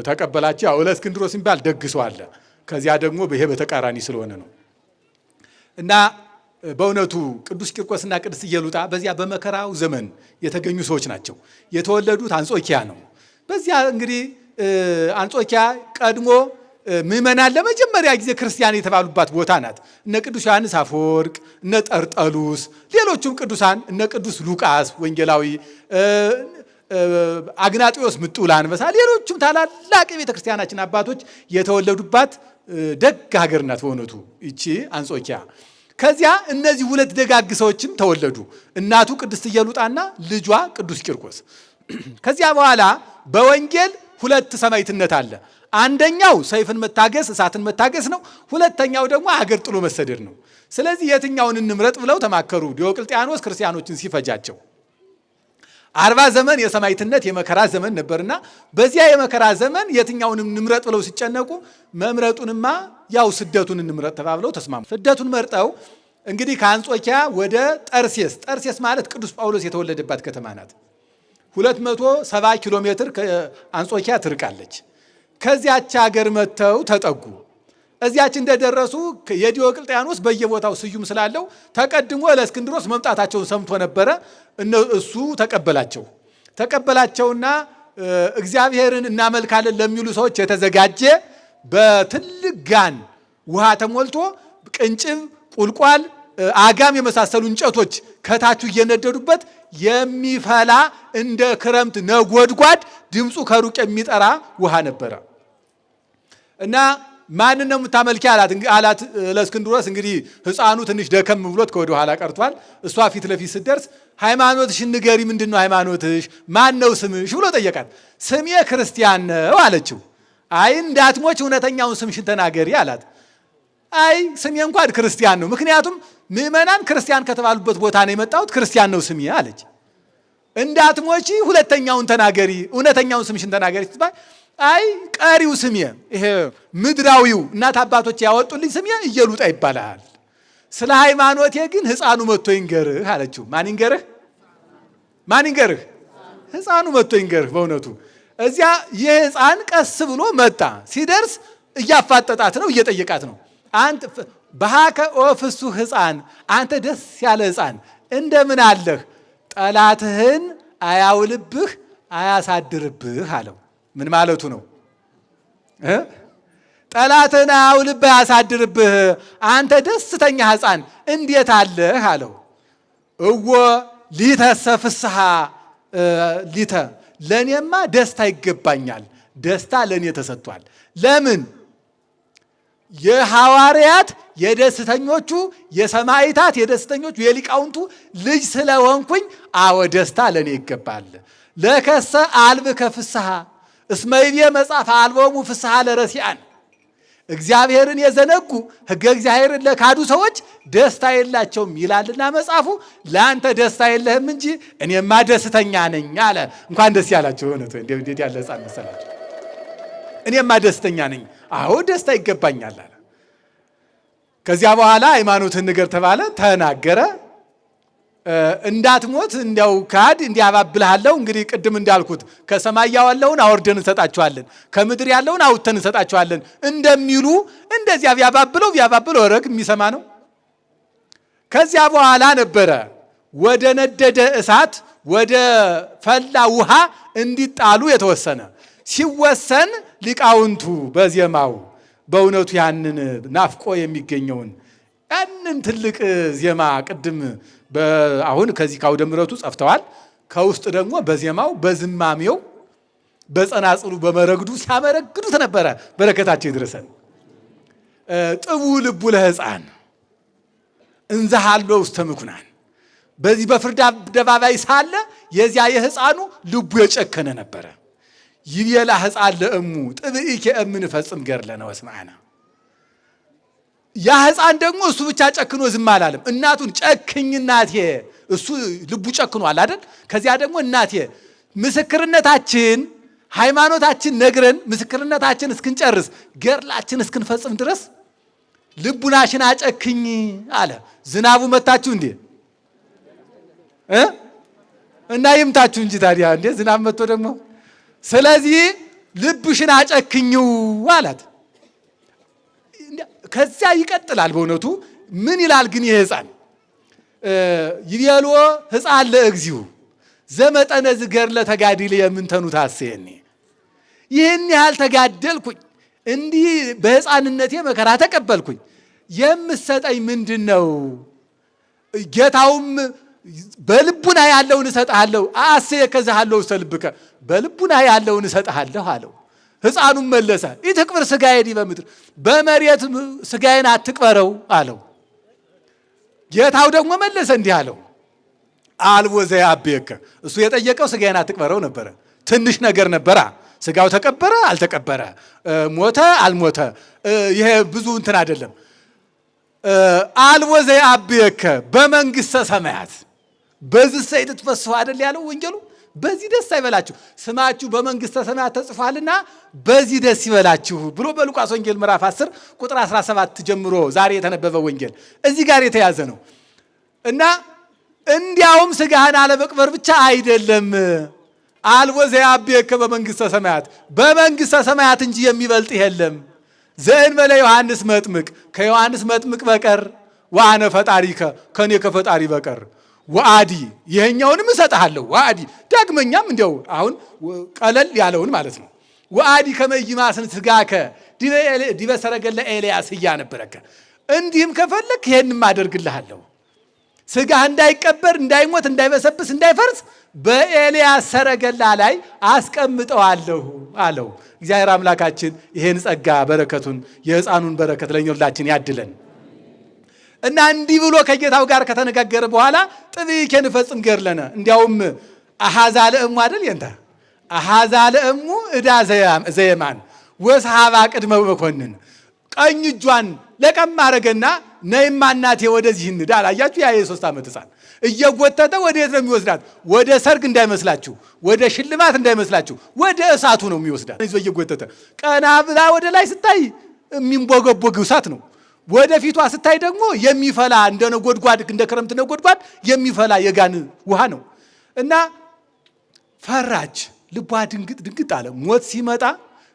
ተቀበላቸው። ያው እለእስክንድሮስ የሚባል ደግ ሰው አለ። ከዚያ ደግሞ ይሄ በተቃራኒ ስለሆነ ነው። እና በእውነቱ ቅዱስ ቂርቆስና ቅድስት ኢየሉጣ በዚያ በመከራው ዘመን የተገኙ ሰዎች ናቸው። የተወለዱት አንጾኪያ ነው። በዚያ እንግዲህ አንጾኪያ ቀድሞ ምዕመናን ለመጀመሪያ ጊዜ ክርስቲያን የተባሉባት ቦታ ናት። እነ ቅዱስ ዮሐንስ አፈወርቅ፣ እነ ጠርጠሉስ፣ ሌሎቹም ቅዱሳን እነ ቅዱስ ሉቃስ ወንጌላዊ፣ አግናጢዮስ ምጡል አንበሳ፣ ሌሎቹም ታላላቅ የቤተ ክርስቲያናችን አባቶች የተወለዱባት ደግ ሀገር ናት በእውነቱ ይቺ አንጾኪያ። ከዚያ እነዚህ ሁለት ደጋግ ሰዎችም ተወለዱ። እናቱ ቅድስት ኢየሉጣና ልጇ ቅዱስ ቂርቆስ። ከዚያ በኋላ በወንጌል ሁለት ሰማዕትነት አለ። አንደኛው ሰይፍን መታገስ እሳትን መታገስ ነው። ሁለተኛው ደግሞ አገር ጥሎ መሰደድ ነው። ስለዚህ የትኛውን እንምረጥ ብለው ተማከሩ። ዲዮቅልጥያኖስ ክርስቲያኖችን ሲፈጃቸው 40 ዘመን የሰማዕትነት የመከራ ዘመን ነበርና በዚያ የመከራ ዘመን የትኛውን እንምረጥ ብለው ሲጨነቁ መምረጡንማ ያው ስደቱን እንምረጥ ተባብለው ተስማሙ። ስደቱን መርጠው እንግዲህ ከአንጾኪያ ወደ ጠርሴስ፣ ጠርሴስ ማለት ቅዱስ ጳውሎስ የተወለደባት ከተማ ናት። 270 ኪሎ ሜትር ከአንጾኪያ ትርቃለች። ከዚያች ሀገር መጥተው ተጠጉ። እዚያች እንደደረሱ የዲዮቅልጥያኖስ በየቦታው ስዩም ስላለው ተቀድሞ ለእስክንድሮስ መምጣታቸውን ሰምቶ ነበረ። እሱ ተቀበላቸው። ተቀበላቸውና እግዚአብሔርን እናመልካለን ለሚሉ ሰዎች የተዘጋጀ በትልቅ ጋን ውሃ ተሞልቶ ቅንጭብ፣ ቁልቋል፣ አጋም የመሳሰሉ እንጨቶች ከታቹ እየነደዱበት የሚፈላ እንደ ክረምት ነጎድጓድ ድምፁ ከሩቅ የሚጠራ ውሃ ነበረ። እና ማንን ነው የምታመልኪ አላት ለእስክንድሮስ። እንግዲህ ሕፃኑ ትንሽ ደከም ብሎት ከወደ ኋላ ቀርቷል። እሷ ፊት ለፊት ስትደርስ ሃይማኖትሽን ንገሪ፣ ምንድን ነው ሃይማኖትሽ? ማን ነው ስምሽ ብሎ ጠየቃት። ስሜ ክርስቲያን ነው አለችው። አይ እንዳትሞች እውነተኛውን ስምሽን ተናገሪ አላት። አይ ስሜ እንኳን ክርስቲያን ነው፣ ምክንያቱም ምዕመናን ክርስቲያን ከተባሉበት ቦታ ነው የመጣሁት፣ ክርስቲያን ነው ስሜ አለች። እንዳትሞቺ ሁለተኛውን ተናገሪ፣ እውነተኛውን ስምሽን ተናገሪ ስትባል አይ ቀሪው ስሜ ይሄ ምድራዊው እናት አባቶች ያወጡልኝ ስሜ ኢየሉጣ ይባላል። ስለ ሃይማኖቴ ግን ሕፃኑ መጥቶ ይንገርህ አለችው። ማን ይንገርህ? ማን ይንገርህ? ሕፃኑ መጥቶ ይንገርህ። በእውነቱ እዚያ ይህ ሕፃን ቀስ ብሎ መጣ። ሲደርስ እያፋጠጣት ነው፣ እየጠየቃት ነው። አንተ በሃከ ኦ ፍሱህ ሕፃን፣ አንተ ደስ ያለ ሕፃን እንደምን አለህ? ጠላትህን አያውልብህ አያሳድርብህ አለው። ምን ማለቱ ነው? ጠላትህን አያውልብህ አያሳድርብህ፣ አንተ ደስተኛ ሕፃን እንዴት አለህ አለው። እወ ሊተሰ ፍስሐ ሊተ፣ ለእኔማ ደስታ ይገባኛል፣ ደስታ ለእኔ ተሰጥቷል። ለምን? የሐዋርያት የደስተኞቹ የሰማዕታት የደስተኞቹ የሊቃውንቱ ልጅ ስለሆንኩኝ አወ ደስታ ለእኔ ይገባል። ለከሰ አልብ ከፍስሐ እስመ ይቤ መጽሐፍ አልቦሙ ፍስሐ ለረሲአን፣ እግዚአብሔርን የዘነጉ ሕገ እግዚአብሔርን ለካዱ ሰዎች ደስታ የላቸውም ይላልና መጽሐፉ። ለአንተ ደስታ የለህም እንጂ እኔማ ደስተኛ ነኝ አለ። እንኳን ደስ ያላቸው። እውነቱ እንዴት ያለ ሕፃን መሰላቸው። እኔማ ደስተኛ ነኝ፣ አዎ ደስታ ይገባኛል አለ። ከዚያ በኋላ ሃይማኖትን ንገር ተባለ፣ ተናገረ። እንዳትሞት እንዲያው ካድ እንዲያባብልሃለሁ። እንግዲህ ቅድም እንዳልኩት ከሰማይ ያለውን አወርደን እንሰጣቸዋለን፣ ከምድር ያለውን አውጥተን እንሰጣቸዋለን እንደሚሉ እንደዚያ ቢያባብለው ቢያባብለው ረግ የሚሰማ ነው። ከዚያ በኋላ ነበረ ወደ ነደደ እሳት ወደ ፈላ ውሃ እንዲጣሉ የተወሰነ። ሲወሰን ሊቃውንቱ በዜማው በእውነቱ ያንን ናፍቆ የሚገኘውን ያንን ትልቅ ዜማ ቅድም አሁን ከዚህ ከአውደ ምሕረቱ ጸፍተዋል። ከውስጥ ደግሞ በዜማው በዝማሜው በጸናጽሉ በመረግዱ ሲያመረግዱት ነበረ። በረከታቸው ይድረሰን። ጥቡ ልቡ ለሕፃን እንዘ ሀሎ ውስተ ምኩናን፣ በዚህ በፍርድ አደባባይ ሳለ የዚያ የሕፃኑ ልቡ የጨከነ ነበረ። ይቤላ ሕፃን ለእሙ ጥብኢኬ እምን ፈጽም ገድለነ ወስምዐነ። ያ ሕፃን ደግሞ እሱ ብቻ ጨክኖ ዝም አላለም። እናቱን ጨክኝ እናቴ፣ እሱ ልቡ ጨክኗል አይደል? ከዚያ ደግሞ እናቴ ምስክርነታችን ሃይማኖታችን ነግረን ምስክርነታችን እስክንጨርስ ገድላችን እስክንፈጽም ድረስ ልቡናሽን አጨክኝ አለ። ዝናቡ መታችሁ እንዴ? እና ይምታችሁ እንጂ ታዲያ እንዴ ዝናብ መጥቶ ደግሞ። ስለዚህ ልብሽን አጨክኝው አላት። ከዚያ ይቀጥላል። በእውነቱ ምን ይላል ግን ይህ ሕፃን? ይቤልዎ ሕፃን ለእግዚኡ ዘመጠነ ዝገር ለተጋዲል የምንተኑ ታስየኒ፣ ይህን ያህል ተጋደልኩኝ፣ እንዲህ በሕፃንነቴ መከራ ተቀበልኩኝ፣ የምሰጠኝ ምንድን ነው? ጌታውም በልቡና ያለውን እሰጥሃለሁ፣ አስየ ከዛሃለሁ ውስተ ልብከ፣ በልቡና ያለውን እሰጥሃለሁ አለው። ሕፃኑም መለሰ ኢትቅብር ሥጋዬ ዲበ ምድር፣ በመሬት ሥጋዬን አትቅበረው አለው። ጌታው ደግሞ መለሰ እንዲህ አለው፣ አልቦ ዘያብየከ። እሱ የጠየቀው ሥጋዬን አትቅበረው ነበረ። ትንሽ ነገር ነበራ። ሥጋው ተቀበረ አልተቀበረ፣ ሞተ አልሞተ፣ ይሄ ብዙ እንትን አይደለም። አልቦ ዘያብየከ በመንግሥተ ሰማያት፣ በዚህ ሰይድ ትፈስሑ አይደል ያለው ወንጌሉ። በዚህ ደስ አይበላችሁ፣ ስማችሁ በመንግሥተ ሰማያት ተጽፏልና በዚህ ደስ ይበላችሁ ብሎ በሉቃስ ወንጌል ምዕራፍ 10 ቁጥር 17 ጀምሮ ዛሬ የተነበበ ወንጌል እዚህ ጋር የተያዘ ነው። እና እንዲያውም ሥጋህን አለመቅበር ብቻ አይደለም፣ አልቦ ዘያብየከ በመንግሥተ ሰማያት፣ በመንግሥተ ሰማያት እንጂ የሚበልጥ የለም። ዘእንበለ ዮሐንስ መጥምቅ፣ ከዮሐንስ መጥምቅ በቀር፣ ወአነ ፈጣሪከ፣ ከኔ ከፈጣሪ በቀር፣ ወአዲ ይሄኛውንም እሰጥሃለሁ፣ ወአዲ ዳግመኛም እንዲያው አሁን ቀለል ያለውን ማለት ነው። ወአዲ ከመ ኢይማስን ሥጋከ ዲበ ሰረገለ ኤልያስ እያነበረከ፣ እንዲህም ከፈለክ ይሄንም አደርግልሃለሁ፣ ሥጋህ እንዳይቀበር፣ እንዳይሞት፣ እንዳይበሰብስ፣ እንዳይፈርስ በኤልያስ ሰረገላ ላይ አስቀምጠዋለሁ አለው። እግዚአብሔር አምላካችን ይሄን ጸጋ በረከቱን የሕፃኑን በረከት ለእኛ ያድለን። እና እንዲህ ብሎ ከጌታው ጋር ከተነጋገረ በኋላ ጥብቄ ንፈጽም ገድለነ፣ እንዲያውም አሃዛ ለእሙ አይደል የንታ አሃዛ ለእሙ እዳ ዘየማን ወሰሃባ ቅድመ መኮንን፣ ቀኝ እጇን ለቀም አረገና ነይማ እናቴ ወደዚህ እንሂድ አላያችሁ? ያ የ3 ዓመት ሕፃን እየጎተተ ወደ የት ነው የሚወስዳት? ወደ ሰርግ እንዳይመስላችሁ፣ ወደ ሽልማት እንዳይመስላችሁ፣ ወደ እሳቱ ነው የሚወስዳት። ይዞ እየጎተተ ቀና ብላ ወደ ላይ ስታይ የሚንቦገቦግ እሳት ነው። ወደ ፊቷ ስታይ ደግሞ የሚፈላ እንደ ነጎድጓድ፣ እንደ ክረምት ነጎድጓድ የሚፈላ የጋን ውሃ ነው። እና ፈራች፣ ልቧ ድንግጥ ድንግጥ አለ። ሞት ሲመጣ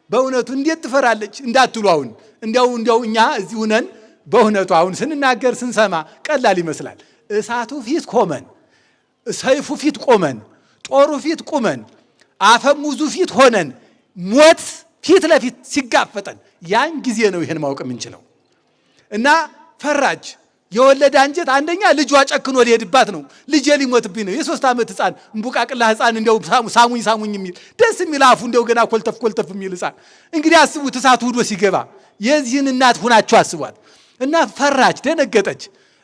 በእውነቱ እንዴት ትፈራለች እንዳትሉ፣ አሁን እንዲያው እንዲያው እኛ እዚህ ሆነን በእውነቱ አሁን ስንናገር ስንሰማ ቀላል ይመስላል። እሳቱ ፊት ቆመን፣ ሰይፉ ፊት ቆመን፣ ጦሩ ፊት ቁመን፣ አፈሙዙ ፊት ሆነን ሞት ፊት ለፊት ሲጋፈጠን ያን ጊዜ ነው ይሄን ማወቅ የምንችለው። እና ፈራች። የወለደ አንጀት አንደኛ ልጇ ጨክኖ ሊሄድባት ነው። ልጄ ሊሞትብኝ ነው። የ3 ዓመት ሕፃን እምቡቃቅላ ሕፃን እንደው ሳሙኝ ሳሙኝ የሚል ደስ የሚል አፉ እንደው ገና ኮልተፍ ኮልተፍ የሚል ሕፃን እንግዲህ አስቡት፣ እሳቱ ሁዶ ሲገባ የዚህን እናት ሁናችሁ አስቧት። እና ፈራች፣ ደነገጠች።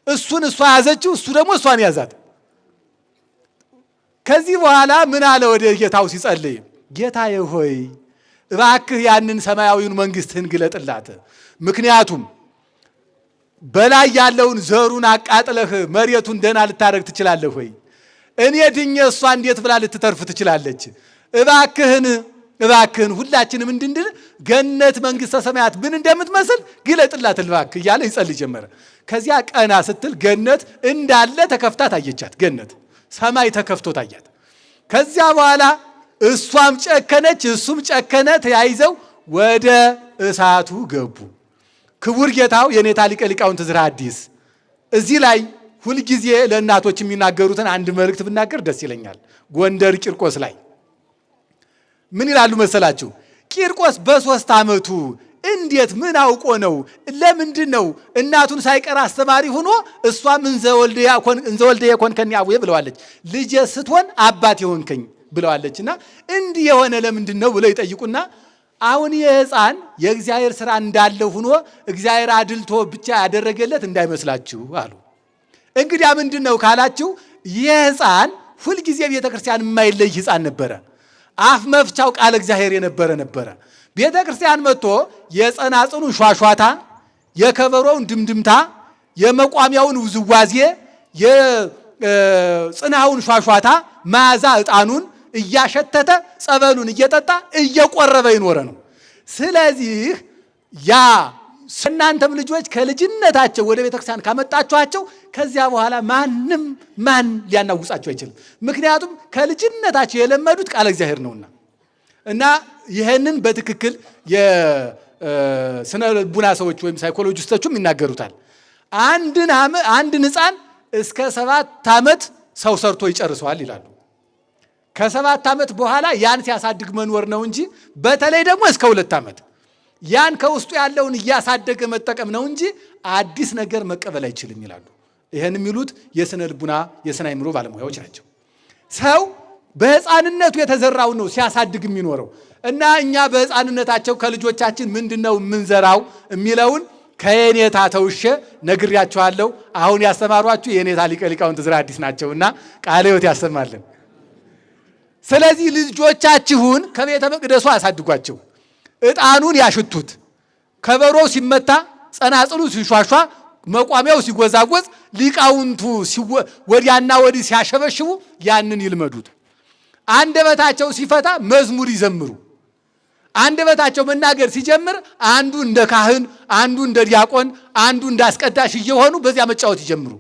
እሱን እሷ ያዘችው፣ እሱ ደግሞ እሷን ያዛት። ከዚህ በኋላ ምን አለ ወደ ጌታው ሲጸልይ፣ ጌታዬ ሆይ እባክህ ያንን ሰማያዊውን መንግስትህን ግለጥላት። ምክንያቱም በላይ ያለውን ዘሩን አቃጥለህ መሬቱን ደህና ልታደርግ ትችላለህ ወይ? እኔ ድኜ እሷ እንዴት ብላ ልትተርፍ ትችላለች? እባክህን እባክህን ሁላችንም እንድንድን ገነት መንግስተ ሰማያት ምን እንደምትመስል ግለጥላት እባክህ እያለ ይጸልይ ጀመረ። ከዚያ ቀና ስትል ገነት እንዳለ ተከፍታ ታየቻት። ገነት ሰማይ ተከፍቶ ታያት። ከዚያ በኋላ እሷም ጨከነች፣ እሱም ጨከነ። ተያይዘው ወደ እሳቱ ገቡ። ክቡር ጌታው የኔታ ሊቀ ሊቃውንት ዕዝራ ሐዲስ እዚህ ላይ ሁልጊዜ ለእናቶች የሚናገሩትን አንድ መልእክት ብናገር ደስ ይለኛል። ጎንደር ቂርቆስ ላይ ምን ይላሉ መሰላችሁ? ቂርቆስ በ3 ዓመቱ እንዴት ምን አውቆ ነው? ለምንድን ነው እናቱን ሳይቀር አስተማሪ ሆኖ እሷም እንዘ ወልደ የኮንከኒ አቡዬ ብለዋለች። ልጄ ስትሆን አባት የሆንከኝ ብለዋለችና እንዲህ የሆነ ለምንድን ነው ብለው ይጠይቁና አሁን የሕፃን የእግዚአብሔር ሥራ እንዳለ ሆኖ እግዚአብሔር አድልቶ ብቻ ያደረገለት እንዳይመስላችሁ አሉ። እንግዲያ ምንድን ነው ካላችሁ የሕፃን ሁልጊዜ ቤተክርስቲያን የማይለይ ሕፃን ነበረ። አፍ መፍቻው ቃለ እግዚአብሔር የነበረ ነበረ። ቤተክርስቲያን መጥቶ የጸናጽኑን ሿሿታ፣ የከበሮውን ድምድምታ፣ የመቋሚያውን ውዝዋዜ፣ የጽናውን ሿሿታ፣ መዓዛ ዕጣኑን እያሸተተ ጸበሉን እየጠጣ እየቆረበ ይኖረ ነው። ስለዚህ ያ እናንተም ልጆች ከልጅነታቸው ወደ ቤተክርስቲያን ካመጣችኋቸው ከዚያ በኋላ ማንም ማን ሊያናውጻቸው አይችልም። ምክንያቱም ከልጅነታቸው የለመዱት ቃለ እግዚአብሔር ነውና። እና ይህንን በትክክል የስነ ልቡና ሰዎች ወይም ሳይኮሎጂስቶቹም ይናገሩታል። አንድን ሕፃን እስከ 7 ዓመት ሰው ሰርቶ ይጨርሰዋል ይላሉ። ከ7 ዓመት በኋላ ያን ሲያሳድግ መኖር ነው እንጂ በተለይ ደግሞ እስከ 2 ዓመት ያን ከውስጡ ያለውን እያሳደገ መጠቀም ነው እንጂ አዲስ ነገር መቀበል አይችልም ይላሉ። ይሄን የሚሉት የስነ ልቡና የስነ አእምሮ ባለሙያዎች ናቸው። ሰው በሕፃንነቱ የተዘራው ነው ሲያሳድግ የሚኖረው። እና እኛ በሕፃንነታቸው ከልጆቻችን ምንድነው የምንዘራው የሚለውን ከየኔታ ተውሼ ነግሬያችኋለሁ። አሁን ያስተማሯችሁ የኔታ ሊቀ ሊቃውንት ዕዝራ አዲስ ናቸውና ቃለ ሕይወት ያሰማልን። ስለዚህ ልጆቻችሁን ከቤተ መቅደሱ አሳድጓቸው። ዕጣኑን ያሽቱት፣ ከበሮው ሲመታ፣ ጸናጽሉ ሲሿሿ፣ መቋሚያው ሲጎዛጎዝ፣ ሊቃውንቱ ወዲያና ወዲህ ሲያሸበሽቡ ያንን ይልመዱት። አንደበታቸው ሲፈታ መዝሙር ይዘምሩ። አንደበታቸው መናገር ሲጀምር አንዱ እንደ ካህን፣ አንዱ እንደ ዲያቆን፣ አንዱ እንደ አስቀዳሽ እየሆኑ በዚያ መጫወት ይጀምሩ።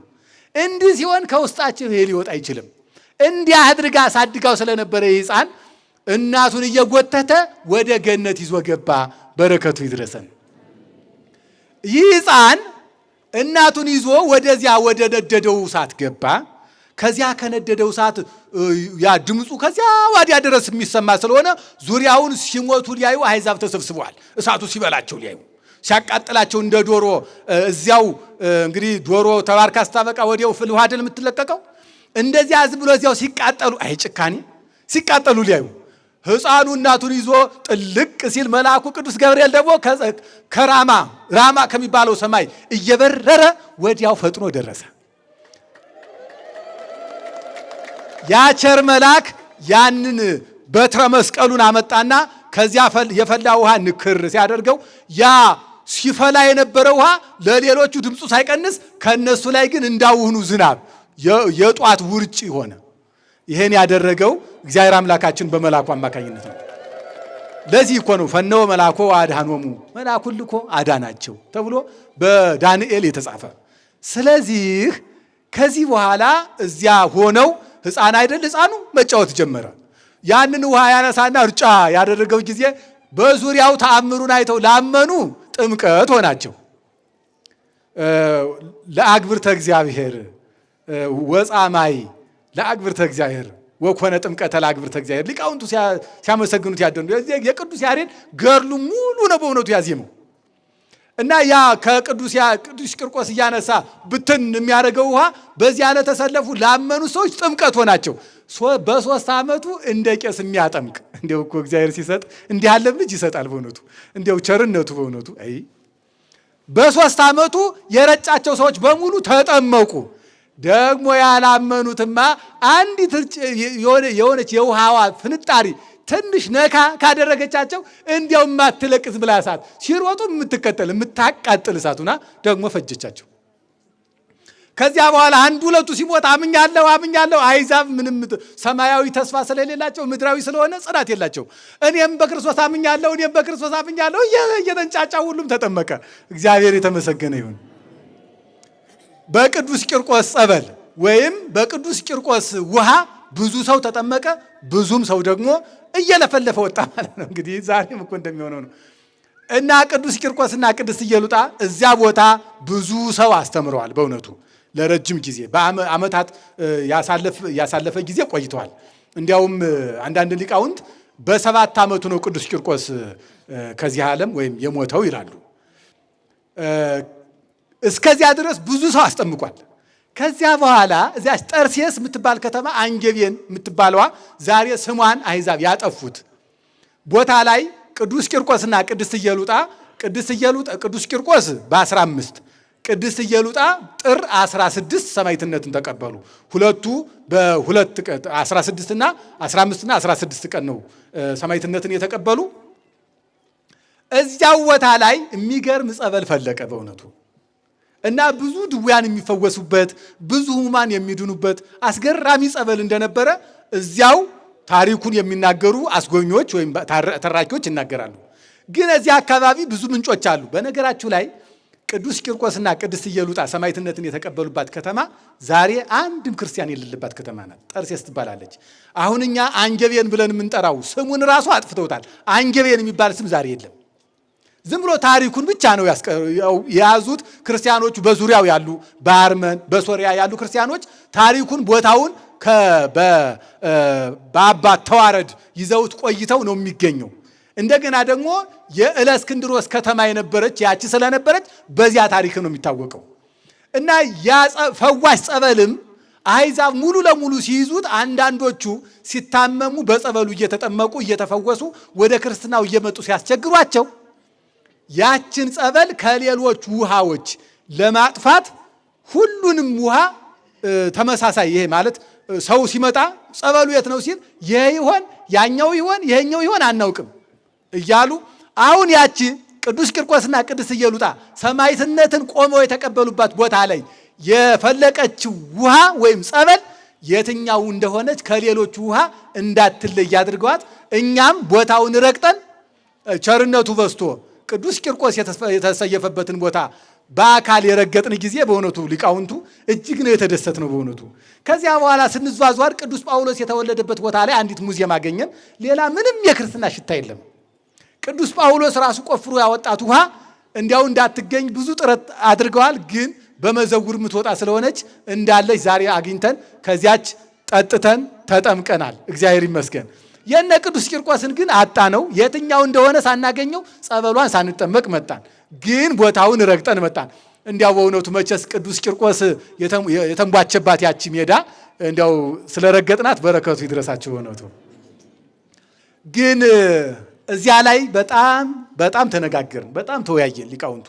እንዲህ ሲሆን ከውስጣቸው ይሄ ሊወጣ አይችልም። እንዲህ አድርጋ አሳድጋው ስለነበረ ይህ ሕፃን እናቱን እየጎተተ ወደ ገነት ይዞ ገባ። በረከቱ ይድረሰን። ይህ ሕፃን እናቱን ይዞ ወደዚያ ወደ ነደደው እሳት ገባ። ከዚያ ከነደደው እሳት ያ ድምፁ ከዚያ ወዲያ ድረስ የሚሰማ ስለሆነ ዙሪያውን ሲሞቱ ሊያዩ አሕዛብ ተሰብስበዋል። እሳቱ ሲበላቸው ሊያዩ ሲያቃጥላቸው እንደ ዶሮ እዚያው እንግዲህ ዶሮ ተባርካ ስታበቃ ወዲያው ፍል ውሃ አይደል የምትለቀቀው? እንደዚያ ዝም ብሎ እዚያው ሲቃጠሉ፣ አይ ጭካኔ፣ ሲቃጠሉ ሊያዩ ሕፃኑ እናቱን ይዞ ጥልቅ ሲል መልአኩ ቅዱስ ገብርኤል ደግሞ ከራማ ራማ ከሚባለው ሰማይ እየበረረ ወዲያው ፈጥኖ ደረሰ። ያ ቸር መልአክ ያንን በትረ መስቀሉን አመጣና ከዚያ የፈላ ውሃ ንክር ሲያደርገው ያ ሲፈላ የነበረ ውሃ ለሌሎቹ ድምፁ ሳይቀንስ ከነሱ ላይ ግን እንዳውኑ ዝናብ የጧት ውርጭ ሆነ። ይሄን ያደረገው እግዚአብሔር አምላካችን በመልአኩ አማካኝነት ነው። ለዚህ እኮ ነው ፈነወ መልአኮ አድኃኖሙ መልአኩን ልኮ አዳናቸው ተብሎ በዳንኤል የተጻፈ። ስለዚህ ከዚህ በኋላ እዚያ ሆነው ሕፃን አይደል ሕፃኑ መጫወት ጀመረ። ያንን ውሃ ያነሳና እርጫ ያደረገው ጊዜ በዙሪያው ተአምሩን አይተው ላመኑ ጥምቀት ሆናቸው። ለአግብርተ እግዚአብሔር ወጻማይ ለአግብርተ እግዚአብሔር ወኮነ ጥምቀተ ለአግብርተ እግዚአብሔር ሊቃውንቱ ሲያመሰግኑት ያደኑ የቅዱስ ያሬድ ገድሉ ሙሉ ነው በእውነቱ ያዜመው። እና ያ ከቅዱስ ቅዱስ ቂርቆስ እያነሳ ብትን የሚያደርገው ውሃ በዚያ ለተሰለፉ ላመኑ ሰዎች ጥምቀት ሆናቸው። በ3 ዓመቱ እንደ ቄስ የሚያጠምቅ እንደው እኮ እግዚአብሔር ሲሰጥ እንዲህ ያለም ልጅ ይሰጣል በእውነቱ እንደው ቸርነቱ በእውነቱ አይ በ3 ዓመቱ የረጫቸው ሰዎች በሙሉ ተጠመቁ። ደግሞ ያላመኑትማ አንዲት የሆነች የውሃዋ ፍንጣሪ ትንሽ ነካ ካደረገቻቸው እንዲያው የማትለቅስ ብላ እሳት ሲሮጡ የምትከተል የምታቃጥል እሳቱና ደግሞ ፈጀቻቸው። ከዚያ በኋላ አንድ ሁለቱ ሲሞት አምኛለሁ አምኛለሁ አሕዛብ ምንም ሰማያዊ ተስፋ ስለሌላቸው ምድራዊ ስለሆነ ጽናት የላቸው። እኔም በክርስቶስ አምኛለሁ እኔም በክርስቶስ አምኛለሁ እየተንጫጫ ሁሉም ተጠመቀ። እግዚአብሔር የተመሰገነ ይሁን። በቅዱስ ቂርቆስ ጸበል ወይም በቅዱስ ቂርቆስ ውሃ ብዙ ሰው ተጠመቀ። ብዙም ሰው ደግሞ እየለፈለፈ ወጣ ማለት ነው። እንግዲህ ዛሬም እኮ እንደሚሆነው ነው። እና ቅዱስ ቂርቆስና ቅድስት ኢየሉጣ እዚያ ቦታ ብዙ ሰው አስተምረዋል። በእውነቱ ለረጅም ጊዜ በአመታት ያሳለፈ ጊዜ ቆይተዋል። እንዲያውም አንዳንድ ሊቃውንት በ7 ዓመቱ ነው ቅዱስ ቂርቆስ ከዚህ ዓለም ወይም የሞተው ይላሉ። እስከዚያ ድረስ ብዙ ሰው አስጠምቋል። ከዚያ በኋላ እዚያ ጠርሴስ የምትባል ከተማ አንጌቤን የምትባለዋ ዛሬ ስሟን አሕዛብ ያጠፉት ቦታ ላይ ቅዱስ ቂርቆስና ቅድስት ኢየሉጣ ቅድስት ኢየሉጣ ቅዱስ ቂርቆስ በ15 ቅድስት ኢየሉጣ ጥር 16 ሰማዕትነትን ተቀበሉ። ሁለቱ በሁለት ቀን 16 እና 15 እና 16 ቀን ነው ሰማዕትነትን የተቀበሉ። እዚያው ቦታ ላይ የሚገርም ጸበል ፈለቀ በእውነቱ። እና ብዙ ድውያን የሚፈወሱበት ብዙ ሕሙማን የሚድኑበት አስገራሚ ጸበል እንደነበረ እዚያው ታሪኩን የሚናገሩ አስጎብኚዎች ወይም ተራኪዎች ይናገራሉ። ግን እዚያ አካባቢ ብዙ ምንጮች አሉ። በነገራችሁ ላይ ቅዱስ ቂርቆስና ቅድስት ኢየሉጣ ሰማዕትነትን የተቀበሉባት ከተማ ዛሬ አንድም ክርስቲያን የሌለባት ከተማ ናት። ጠርሴስ ትባላለች። አሁን እኛ አንገቤን ብለን የምንጠራው ስሙን ራሱ አጥፍተውታል። አንገቤን የሚባል ስም ዛሬ የለም። ዝም ብሎ ታሪኩን ብቻ ነው የያዙት ክርስቲያኖቹ። በዙሪያው ያሉ በአርመን በሶሪያ ያሉ ክርስቲያኖች ታሪኩን ቦታውን በአባት ተዋረድ ይዘውት ቆይተው ነው የሚገኘው። እንደገና ደግሞ የእለእስክንድሮስ ከተማ የነበረች ያቺ ስለነበረች በዚያ ታሪክ ነው የሚታወቀው። እና ያ ፈዋሽ ጸበልም አሕዛብ ሙሉ ለሙሉ ሲይዙት፣ አንዳንዶቹ ሲታመሙ በጸበሉ እየተጠመቁ እየተፈወሱ ወደ ክርስትናው እየመጡ ሲያስቸግሯቸው ያችን ጸበል ከሌሎች ውሃዎች ለማጥፋት ሁሉንም ውሃ ተመሳሳይ፣ ይሄ ማለት ሰው ሲመጣ ጸበሉ የት ነው ሲል ይሄ ይሆን ያኛው ይሆን ይሄኛው ይሆን አናውቅም እያሉ አሁን ያቺ ቅዱስ ቂርቆስና ቅድስት ኢየሉጣ ሰማዕትነትን ቆመው የተቀበሉባት ቦታ ላይ የፈለቀችው ውሃ ወይም ጸበል የትኛው እንደሆነች ከሌሎቹ ውሃ እንዳትለይ አድርገዋት፣ እኛም ቦታውን ረግጠን ቸርነቱ በዝቶ ቅዱስ ቂርቆስ የተሰየፈበትን ቦታ በአካል የረገጥን ጊዜ በእውነቱ ሊቃውንቱ እጅግ ነው የተደሰት ነው በእውነቱ። ከዚያ በኋላ ስንዟዟር ቅዱስ ጳውሎስ የተወለደበት ቦታ ላይ አንዲት ሙዚየም አገኘን። ሌላ ምንም የክርስትና ሽታ የለም። ቅዱስ ጳውሎስ ራሱ ቆፍሮ ያወጣት ውሃ እንዲያው እንዳትገኝ ብዙ ጥረት አድርገዋል። ግን በመዘውር የምትወጣ ስለሆነች እንዳለች ዛሬ አግኝተን ከዚያች ጠጥተን ተጠምቀናል። እግዚአብሔር ይመስገን። የነ ቅዱስ ቂርቆስን ግን አጣ ነው። የትኛው እንደሆነ ሳናገኘው ጸበሏን ሳንጠመቅ መጣን። ግን ቦታውን ረግጠን መጣን። እንዲያው በእውነቱ መቼስ ቅዱስ ቂርቆስ የተንቧቸባት ያቺ ሜዳ እንዲያው ስለረገጥናት በረከቱ ይድረሳቸው። በእውነቱ ግን እዚያ ላይ በጣም በጣም ተነጋገርን፣ በጣም ተወያየን ሊቃውንቱ።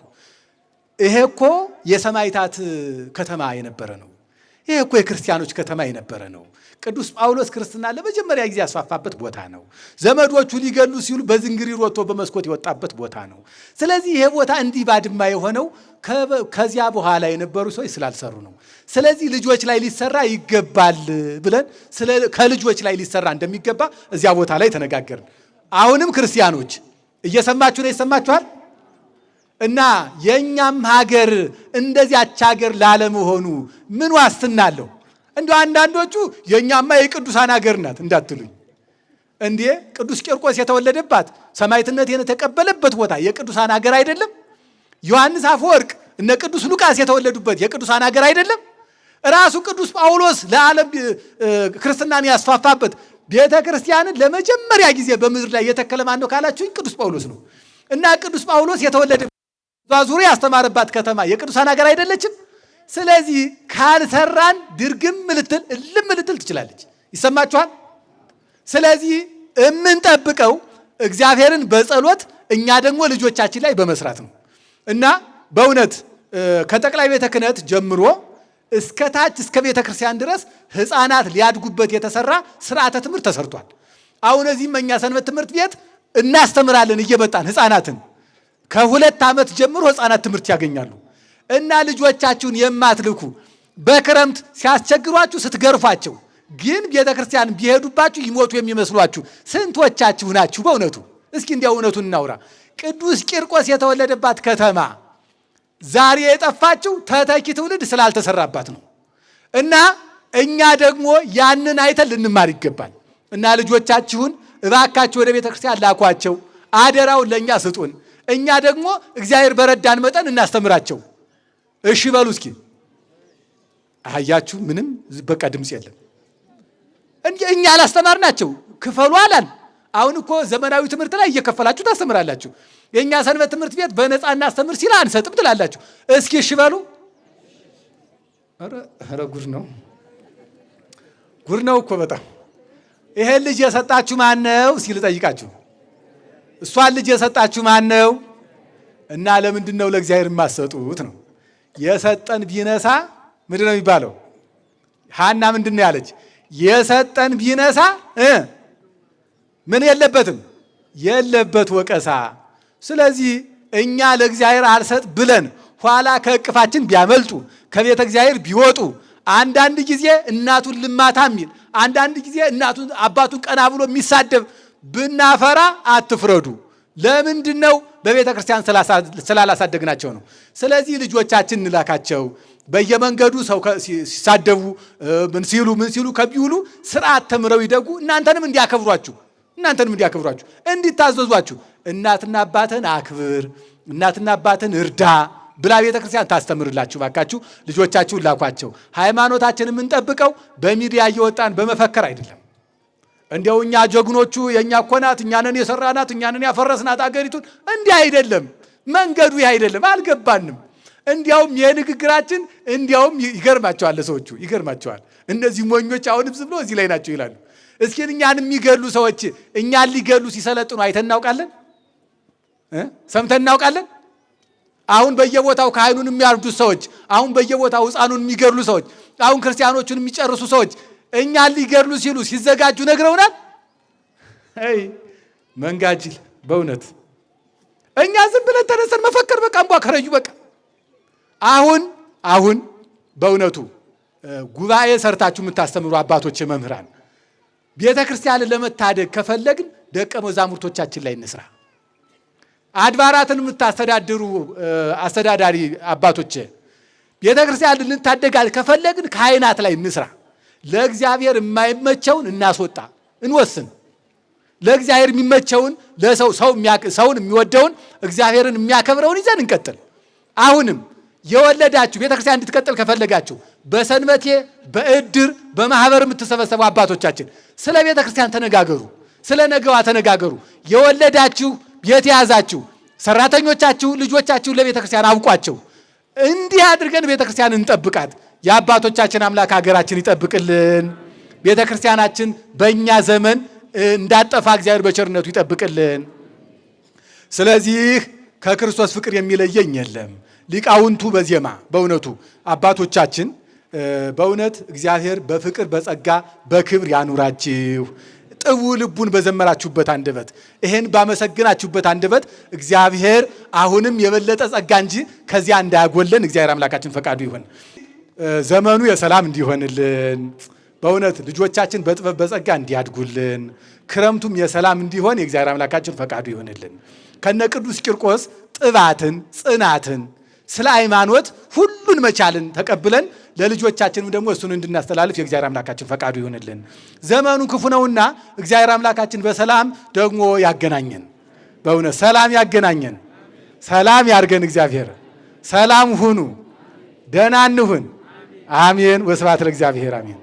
ይሄ እኮ የሰማዕታት ከተማ የነበረ ነው። ይሄ እኮ የክርስቲያኖች ከተማ የነበረ ነው። ቅዱስ ጳውሎስ ክርስትና ለመጀመሪያ ጊዜ ያስፋፋበት ቦታ ነው። ዘመዶቹ ሊገሉ ሲሉ በዝንግሪር ወጥቶ በመስኮት የወጣበት ቦታ ነው። ስለዚህ ይሄ ቦታ እንዲህ ባድማ የሆነው ከዚያ በኋላ የነበሩ ሰዎች ስላልሰሩ ነው። ስለዚህ ልጆች ላይ ሊሰራ ይገባል ብለን ከልጆች ላይ ሊሰራ እንደሚገባ እዚያ ቦታ ላይ ተነጋገርን። አሁንም ክርስቲያኖች እየሰማችሁ ነው? ይሰማችኋል? እና የእኛም ሀገር እንደዚያች ሀገር ላለመሆኑ ምን ዋስትና አለው? እንዲ አንዳንዶቹ የእኛማ የቅዱሳን ሀገር ናት እንዳትሉኝ። እንዴ ቅዱስ ቂርቆስ የተወለደባት ሰማዕትነት የተቀበለበት ቦታ የቅዱሳን ሀገር አይደለም? ዮሐንስ አፈወርቅ እነ ቅዱስ ሉቃስ የተወለዱበት የቅዱሳን ሀገር አይደለም? ራሱ ቅዱስ ጳውሎስ ለዓለም ክርስትናን ያስፋፋበት ቤተ ክርስቲያንን ለመጀመሪያ ጊዜ በምድር ላይ የተከለ ማን ነው ካላችሁኝ ቅዱስ ጳውሎስ ነው። እና ቅዱስ ጳውሎስ የተወለደ ዙሪያ ያስተማረባት ከተማ የቅዱሳን ሀገር አይደለችም? ስለዚህ ካልሰራን ድርግም ልትል እልም ልትል ትችላለች። ይሰማችኋል? ስለዚህ የምንጠብቀው እግዚአብሔርን በጸሎት እኛ ደግሞ ልጆቻችን ላይ በመስራት ነው። እና በእውነት ከጠቅላይ ቤተ ክህነት ጀምሮ እስከ ታች እስከ ቤተ ክርስቲያን ድረስ ሕፃናት ሊያድጉበት የተሰራ ስርዓተ ትምህርት ተሰርቷል። አሁን እዚህም እኛ ሰንበት ትምህርት ቤት እናስተምራለን እየመጣን ሕፃናትን ከ2 ዓመት ጀምሮ ሕፃናት ትምህርት ያገኛሉ። እና ልጆቻችሁን የማትልኩ በክረምት ሲያስቸግሯችሁ ስትገርፏቸው ግን ቤተ ክርስቲያን ቢሄዱባችሁ ይሞቱ የሚመስሏችሁ ስንቶቻችሁ ናችሁ? በእውነቱ እስኪ እንዲያው እውነቱን እናውራ። ቅዱስ ቂርቆስ የተወለደባት ከተማ ዛሬ የጠፋችው ተተኪ ትውልድ ስላልተሰራባት ነው። እና እኛ ደግሞ ያንን አይተን ልንማር ይገባል። እና ልጆቻችሁን እባካችሁ ወደ ቤተ ክርስቲያን ላኳቸው፣ አደራውን ለእኛ ስጡን። እኛ ደግሞ እግዚአብሔር በረዳን መጠን እናስተምራቸው። እሺ በሉ እስኪ። አያችሁ፣ ምንም በቃ ድምፅ የለም። እኛ አላስተማርናቸው፣ ክፈሉ አላል። አሁን እኮ ዘመናዊ ትምህርት ላይ እየከፈላችሁ ታስተምራላችሁ። የእኛ ሰንበት ትምህርት ቤት በነፃ እናስተምር ሲል አንሰጥም ትላላችሁ። እስኪ እሺ በሉ። ኧረ ጉድ ነው፣ ጉድ ነው እኮ በጣም። ይሄን ልጅ የሰጣችሁ ማን ነው ሲል ጠይቃችሁ፣ እሷን ልጅ የሰጣችሁ ማን ነው? እና ለምንድን ነው ለእግዚአብሔር የማትሰጡት ነው? የሰጠን ቢነሳ ምንድን ነው የሚባለው? ሐና ምንድን ነው ያለች? የሰጠን ቢነሳ ምን የለበትም የለበት ወቀሳ። ስለዚህ እኛ ለእግዚአብሔር አልሰጥ ብለን ኋላ ከእቅፋችን ቢያመልጡ ከቤተ እግዚአብሔር ቢወጡ፣ አንዳንድ ጊዜ እናቱን ልማታ የሚል፣ አንዳንድ ጊዜ እናቱን አባቱን ቀና ብሎ የሚሳደብ ብናፈራ አትፍረዱ። ለምንድን ነው? በቤተ ክርስቲያን ስላላሳደግናቸው ነው። ስለዚህ ልጆቻችን እንላካቸው። በየመንገዱ ሰው ሲሳደቡ ምን ሲሉ ምን ሲሉ ከሚውሉ ስርዓት ተምረው ይደጉ። እናንተንም እንዲያከብሯችሁ እናንተንም እንዲያከብሯችሁ እንዲታዘዟችሁ፣ እናትና አባትን አክብር፣ እናትና አባትን እርዳ ብላ ቤተ ክርስቲያን ታስተምርላችሁ። ባካችሁ ልጆቻችሁን ላኳቸው። ሃይማኖታችን የምንጠብቀው በሚዲያ እየወጣን በመፈከር አይደለም። እንዲያው እኛ ጀግኖቹ የእኛ እኮ ናት፣ እኛንን የሰራናት፣ እኛንን ያፈረስናት አገሪቱን፣ እንዲህ አይደለም መንገዱ፣ ይህ አይደለም፣ አልገባንም። እንዲያውም የንግግራችን እንዲያውም ይገርማቸዋል፣ ለሰዎቹ ይገርማቸዋል። እነዚህ ሞኞች አሁንም ዝም ብሎ እዚህ ላይ ናቸው ይላሉ። እስኪ እኛን የሚገሉ ሰዎች እኛን ሊገሉ ሲሰለጥኑ አይተን እናውቃለን? ሰምተን እናውቃለን? አሁን በየቦታው ካህኑን የሚያርዱ ሰዎች፣ አሁን በየቦታው ሕፃኑን የሚገድሉ ሰዎች፣ አሁን ክርስቲያኖቹን የሚጨርሱ ሰዎች እኛን ሊገድሉ ሲሉ ሲዘጋጁ ነግረውናል። አይ መንጋጅል በእውነት እኛ ዝም ብለን ተነሰን መፈከር በቃ እንቧ ከረዩ በቃ። አሁን አሁን በእውነቱ ጉባኤ ሰርታችሁ የምታስተምሩ አባቶች መምህራን፣ ቤተ ክርስቲያንን ለመታደግ ከፈለግን ደቀ መዛሙርቶቻችን ላይ እንስራ። አድባራትን የምታስተዳድሩ አስተዳዳሪ አባቶች፣ ቤተ ክርስቲያንን ልንታደጋል ከፈለግን ካህናት ላይ እንስራ። ለእግዚአብሔር የማይመቸውን እናስወጣ፣ እንወስን። ለእግዚአብሔር የሚመቸውን፣ ለሰው ሰውን የሚወደውን፣ እግዚአብሔርን የሚያከብረውን ይዘን እንቀጥል። አሁንም የወለዳችሁ ቤተክርስቲያን እንድትቀጥል ከፈለጋችሁ በሰንበቴ፣ በእድር፣ በማህበር የምትሰበሰቡ አባቶቻችን ስለ ቤተክርስቲያን ተነጋገሩ፣ ስለ ነገዋ ተነጋገሩ። የወለዳችሁ፣ ቤት የያዛችሁ ሰራተኞቻችሁ ልጆቻችሁን ለቤተክርስቲያን አብቋቸው። እንዲህ አድርገን ቤተክርስቲያን እንጠብቃት። የአባቶቻችን አምላክ ሀገራችን ይጠብቅልን። ቤተክርስቲያናችን በእኛ ዘመን እንዳጠፋ እግዚአብሔር በቸርነቱ ይጠብቅልን። ስለዚህ ከክርስቶስ ፍቅር የሚለየኝ የለም። ሊቃውንቱ በዜማ በእውነቱ አባቶቻችን በእውነት እግዚአብሔር በፍቅር በጸጋ በክብር ያኑራችሁ። ጥቡ ልቡን በዘመራችሁበት አንደበት፣ ይሄን ባመሰግናችሁበት አንደበት እግዚአብሔር አሁንም የበለጠ ጸጋ እንጂ ከዚያ እንዳያጎለን እግዚአብሔር አምላካችን ፈቃዱ ይሁን። ዘመኑ የሰላም እንዲሆንልን፣ በእውነት ልጆቻችን በጥበብ በጸጋ እንዲያድጉልን፣ ክረምቱም የሰላም እንዲሆን የእግዚአብሔር አምላካችን ፈቃዱ ይሆንልን። ከነ ቅዱስ ቂርቆስ ጥባትን፣ ጽናትን፣ ስለ ሃይማኖት ሁሉን መቻልን ተቀብለን ለልጆቻችንም ደግሞ እሱን እንድናስተላልፍ የእግዚአብሔር አምላካችን ፈቃዱ ይሆንልን። ዘመኑ ክፉ ነውና እግዚአብሔር አምላካችን በሰላም ደግሞ ያገናኘን። በእውነት ሰላም ያገናኘን፣ ሰላም ያርገን እግዚአብሔር። ሰላም ሁኑ፣ ደህና እንሁን። አሜን። ወስብሐት ለእግዚአብሔር። አሜን።